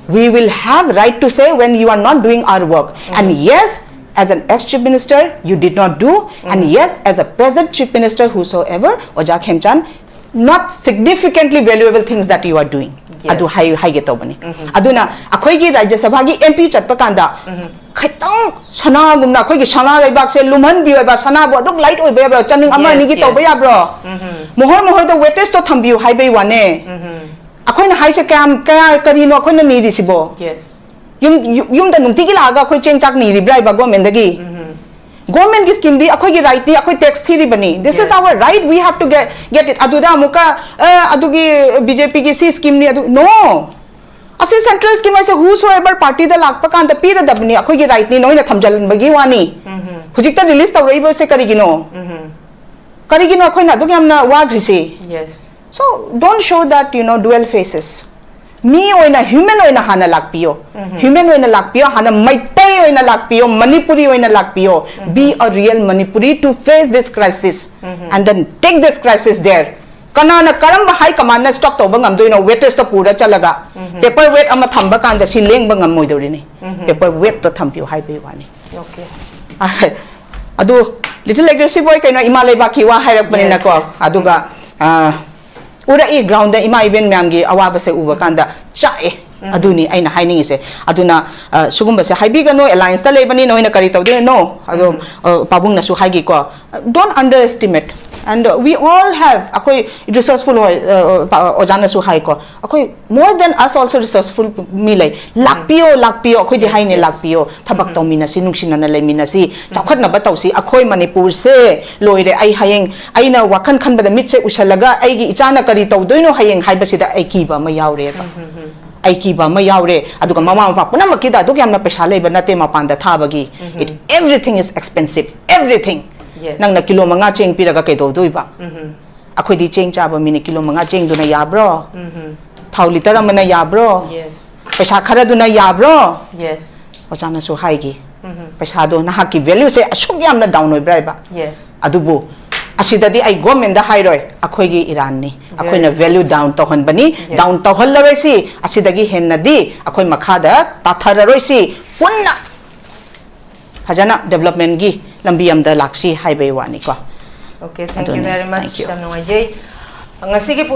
We will have right to say when you are not doing our work. And yes, as an ex-chief minister, you did not do. And yes, as a present chief minister, whosoever, ꯑꯣꯖꯥ ꯈꯦꯝꯆꯥꯟ, not significantly valuable things that you are doing. Yes. ꯑꯗꯨ ꯍꯥꯏ ꯍꯥꯏꯒꯦ ꯇꯧꯕꯅꯤ꯫ ꯑꯗꯨꯅ ꯑꯩꯈꯣꯏꯒꯤ ꯔꯥꯖ꯭ꯌ ꯁꯚꯥꯒꯤ M P ꯆꯠꯄ ꯀꯥꯟꯗ ꯈꯤꯇꯪ ꯁꯅꯥꯒꯨꯝꯅ ꯑꯩꯈꯣꯏꯒꯤ ꯁꯅꯥ ꯂꯩꯕꯥꯛꯁꯦ ꯂꯨꯝꯍꯟꯕꯤꯌꯣ ꯍꯥꯏꯕ, ꯁꯅꯥꯕꯨ ꯑꯗꯨꯝ light ꯑꯣꯏꯕ ꯌꯥꯕ꯭ꯔꯣ? ꯆꯅꯤꯡ ꯑꯃ Yes, ꯑꯅꯤꯒꯤ yes. ꯇꯧꯕ ꯌꯥꯕ꯭ꯔꯣ? ꯃꯣꯍꯣꯔ ꯃꯣꯍꯣꯔꯗ weightageꯇꯣ ꯊꯝꯕꯤꯌꯨ ꯍꯥꯏꯕꯩ ꯋꯥꯅꯦ꯫ ꯑꯩꯈꯣꯏꯅ ꯍꯥꯏꯁꯦ ꯀꯌꯥꯝ ꯀꯌꯥ ꯀꯔꯤꯅꯣ ꯑꯩꯈꯣꯏꯅ ꯅꯤꯔꯤꯁꯤꯕꯣ? Yes. ꯌꯨꯝ ꯌꯨꯝ- ꯌꯨꯝꯗ ꯅꯨꯡꯇꯤꯒꯤ ꯂꯥꯛꯑꯒ ꯑꯩꯈꯣꯏ ꯆꯦꯡ ꯆꯥꯛ ꯅꯤꯔꯤꯕ꯭ꯔꯥ ꯍꯥꯏꯕ governmentꯗꯒꯤ? Governmentꯀꯤ schemeꯗꯤ ꯑꯩꯈꯣꯏꯒꯤ rightꯅꯤ, ꯑꯩꯈꯣꯏ tax ꯊꯤꯔꯤꯕꯅꯤ. This is Yes. our right, we have to get get it. ꯑꯗꯨꯗ ꯑꯃꯨꯛꯀ ꯑ, ꯑꯗꯨꯒꯤ BJPꯒꯤ ꯁꯤ schemeꯅꯤ ꯑꯗꯨ, no. ꯑꯁꯤ central scheme ꯍꯥꯏꯁꯦ whosoever partyꯗ ꯂꯥꯛꯄ ꯀꯥꯟꯗ ꯄꯤꯔꯗꯕꯅꯤ, ꯑꯩꯈꯣꯏꯒꯤ rightꯅꯤ, ꯅꯣꯏꯅ ꯊꯝꯖꯤꯟꯕꯒꯤ ꯋꯥꯅꯤ꯫ ꯍꯧꯖꯤꯛꯇ release ꯇꯧꯔꯛꯏꯕꯁꯦ ꯀꯔꯤꯒꯤꯅꯣ? ꯀꯔꯤꯒꯤꯅꯣ ꯑꯩꯈꯣꯏꯅ ꯑꯗꯨꯛ ꯌꯥꯝꯅ ꯋꯥꯈ꯭ꯔꯤꯁꯤ? Yes. So don't show that, you know, dual faces. ꯃꯤ ꯑꯣꯏꯅ, human ꯑꯣꯏꯅ ꯍꯥꯟꯅ ꯂꯥꯛꯄꯤꯌꯣ꯫ Human ꯑꯣꯏꯅ ꯂꯥꯛꯄꯤꯌꯣ, ꯍꯥꯟꯅ ꯃꯩꯇꯩ ꯑꯣꯏꯅ ꯂꯥꯛꯄꯤꯌꯣ, ꯃꯅꯤꯄꯨꯔꯤ ꯑꯣꯏꯅ ꯂꯥꯛꯄꯤꯌꯣ꯫ Be a real Manipuri to face this crisis and then take this crisis there. ꯀꯅꯥꯅ ꯀꯔꯝꯕ high commandꯅ stop ꯇꯧꯕ ꯉꯝꯗꯣꯏꯅꯣ? Weightageꯇꯣ ꯄꯨꯔ ꯆꯠꯂꯒ paper weight ꯑꯃ ꯊꯝꯕ ꯀꯥꯟꯗ ꯁꯤ ꯂꯦꯡꯕ ꯉꯝꯃꯣꯏꯗꯧꯔꯤꯅꯤ꯫ Paper weightꯇꯣ ꯊꯝꯕꯤꯌꯨ ꯍꯥꯏꯕꯒꯤ ꯋꯥꯅꯤ꯫ Okay. ꯑꯗꯨ little aggressive ꯑꯣꯏ ꯀꯩꯅꯣ, ꯏꯃꯥ ꯂꯩꯕꯥꯛꯀꯤ ꯋꯥ ꯍꯥꯏꯔꯛꯄꯅꯤꯅꯀꯣ꯫ Yes, yes. ꯑꯗꯨꯒ ꯑ, ꯎꯔꯛꯏ groundꯗ ꯏꯃꯥ ꯏꯕꯦꯟ ꯃꯌꯥꯝꯒꯤ ꯑꯋꯥꯕꯁꯦ ꯎꯕ ꯀꯥꯟꯗ ꯆꯥꯛꯑꯦ꯫ ꯑꯗꯨꯅꯤ ꯑꯩꯅ ꯍꯥꯏꯅꯤꯡꯉꯤꯁꯦ꯫ ꯑꯗꯨꯅ ꯑ, ꯁꯤꯒꯨꯝꯕꯁꯦ ꯍꯥꯏꯕꯤꯒꯅꯨ, allianceꯇ ꯂꯩꯕꯅꯤ, ꯅꯣꯏꯅ ꯀꯔꯤ ꯇꯧꯗꯣꯏꯅꯣ? No. ꯑꯗꯣ ꯑ, ꯄꯥꯕꯨꯡꯅꯁꯨ ꯍꯥꯏꯒꯤꯀꯣ, don't underestimate. And uh, we all have, ꯑꯩꯈꯣꯏ resourceful ꯍꯣꯏ, ꯑ, ꯑ, ꯑꯣꯖꯥꯅꯁꯨ ꯍꯥꯏꯀꯣ, ꯑꯩꯈꯣꯏ more than us also resourceful ꯃꯤ ꯂꯩ꯫ ꯂꯥꯛꯄꯤꯌꯣ, ꯂꯥꯛꯄꯤꯌꯣ, ꯑꯩꯈꯣꯏꯗꯤ Yes, ꯍꯥꯏꯅꯦ, yes. ꯂꯥꯛꯄꯤꯌꯣ, ꯊꯕꯛ ꯇꯧꯃꯤꯟꯅꯁꯤ, ꯅꯨꯡꯁꯤꯅꯅ ꯂꯩꯃꯤꯟꯅꯁꯤ, ꯆꯥꯎꯈꯠꯅꯕ ꯇꯧꯁꯤ꯫ ꯑꯩꯈꯣꯏ ꯃꯅꯤꯄꯨꯔꯁꯦ ꯂꯣꯏꯔꯦ꯫ ꯑꯩ ꯍꯌꯦꯡ ꯑꯩꯅ ꯋꯥꯈꯜ ꯈꯟꯕꯗ ꯃꯤꯠꯁꯦ ꯎꯏꯁꯜꯂꯒ ꯑꯩꯒꯤ ꯏꯆꯥꯅ ꯀꯔꯤ ꯇꯧꯗꯣꯏꯅꯣ ꯍꯌꯦꯡ ꯍꯥꯏꯕꯁꯤꯗ ꯑꯩ ꯀꯤꯕ ꯑꯃ ꯌꯥꯎꯔꯦꯕ꯫ ꯑꯩ ꯀꯤꯕ ꯑꯃ ꯌꯥꯎꯔꯦ꯫ ꯑꯗꯨꯒ ꯃꯃꯥ ꯃꯄꯥ ꯄꯨꯝꯅꯃꯛꯀꯤꯗ ꯑꯗꯨꯛ ꯌꯥꯝꯅ ꯄꯩꯁꯥ ꯂꯩꯕ ꯅꯠꯇꯦ ꯃꯄꯥꯟꯗ ꯊꯥꯕꯒꯤ꯫ It, everything is expensive, everything. Yes. ꯅꯪꯅ ꯀꯤꯂꯣ ꯃꯉꯥ ꯆꯦꯡ ꯄꯤꯔꯒ ꯀꯩꯗꯧꯗꯣꯏꯕ? ꯑꯩꯈꯣꯏꯗꯤ ꯆꯦꯡ ꯆꯥꯕ ꯃꯤꯅ ꯀꯤꯂꯣ ꯃꯉꯥ ꯆꯦꯡꯗꯨꯅ ꯌꯥꯕ꯭ꯔꯣ? ꯊꯥꯎ litre ꯑꯃꯅ ꯌꯥꯕ꯭ꯔꯣ? Yes. ꯄꯩꯁꯥ ꯈꯔꯗꯨꯅ ꯌꯥꯕ꯭ꯔꯣ? Yes. ꯑꯣꯖꯥꯅꯁꯨ ꯍꯥꯏꯈꯤ, ꯎꯝ. ꯄꯩꯁꯥꯗꯣ ꯅꯍꯥꯛꯀꯤ valueꯁꯦ ꯑꯁꯨꯛ ꯌꯥꯝꯅ down ꯑꯣꯏꯕ꯭ꯔꯥ ꯍꯥꯏꯕ꯫ Yes. ꯑꯗꯨꯕꯨ ꯑꯁꯤꯗꯗꯤ ꯑꯩ governmentꯗ ꯍꯥꯏꯔꯣꯏ, ꯑꯩꯈꯣꯏꯒꯤ ꯏꯔꯥꯟꯅꯤ, ꯑꯩꯈꯣꯏꯅ Very value down ꯇꯧꯍꯟꯕꯅꯤ꯫ Yes. Down ꯇꯧꯍꯜꯂꯔꯣꯏꯁꯤ, ꯑꯁꯤꯗꯒꯤ ꯍꯦꯟꯅꯗꯤ ꯑꯩꯈꯣꯏ ꯃꯈꯥꯗ ꯇꯥꯊꯔꯔꯣꯏꯁꯤ, ꯄꯨꯟꯅ ꯐꯖꯅ developmentꯀꯤ ꯂꯝꯕꯤ ꯑꯃꯗ ꯂꯥꯛꯁꯤ ꯍꯥꯏꯕꯒꯤ ꯋꯥꯅꯤꯀꯣ꯫ Okay, thank you ꯑꯗꯨꯅꯦ, very much. Thank you. ꯌꯥꯝ ꯅꯨꯡꯉꯥꯏꯖꯩ꯫ ꯉꯁꯤꯒꯤ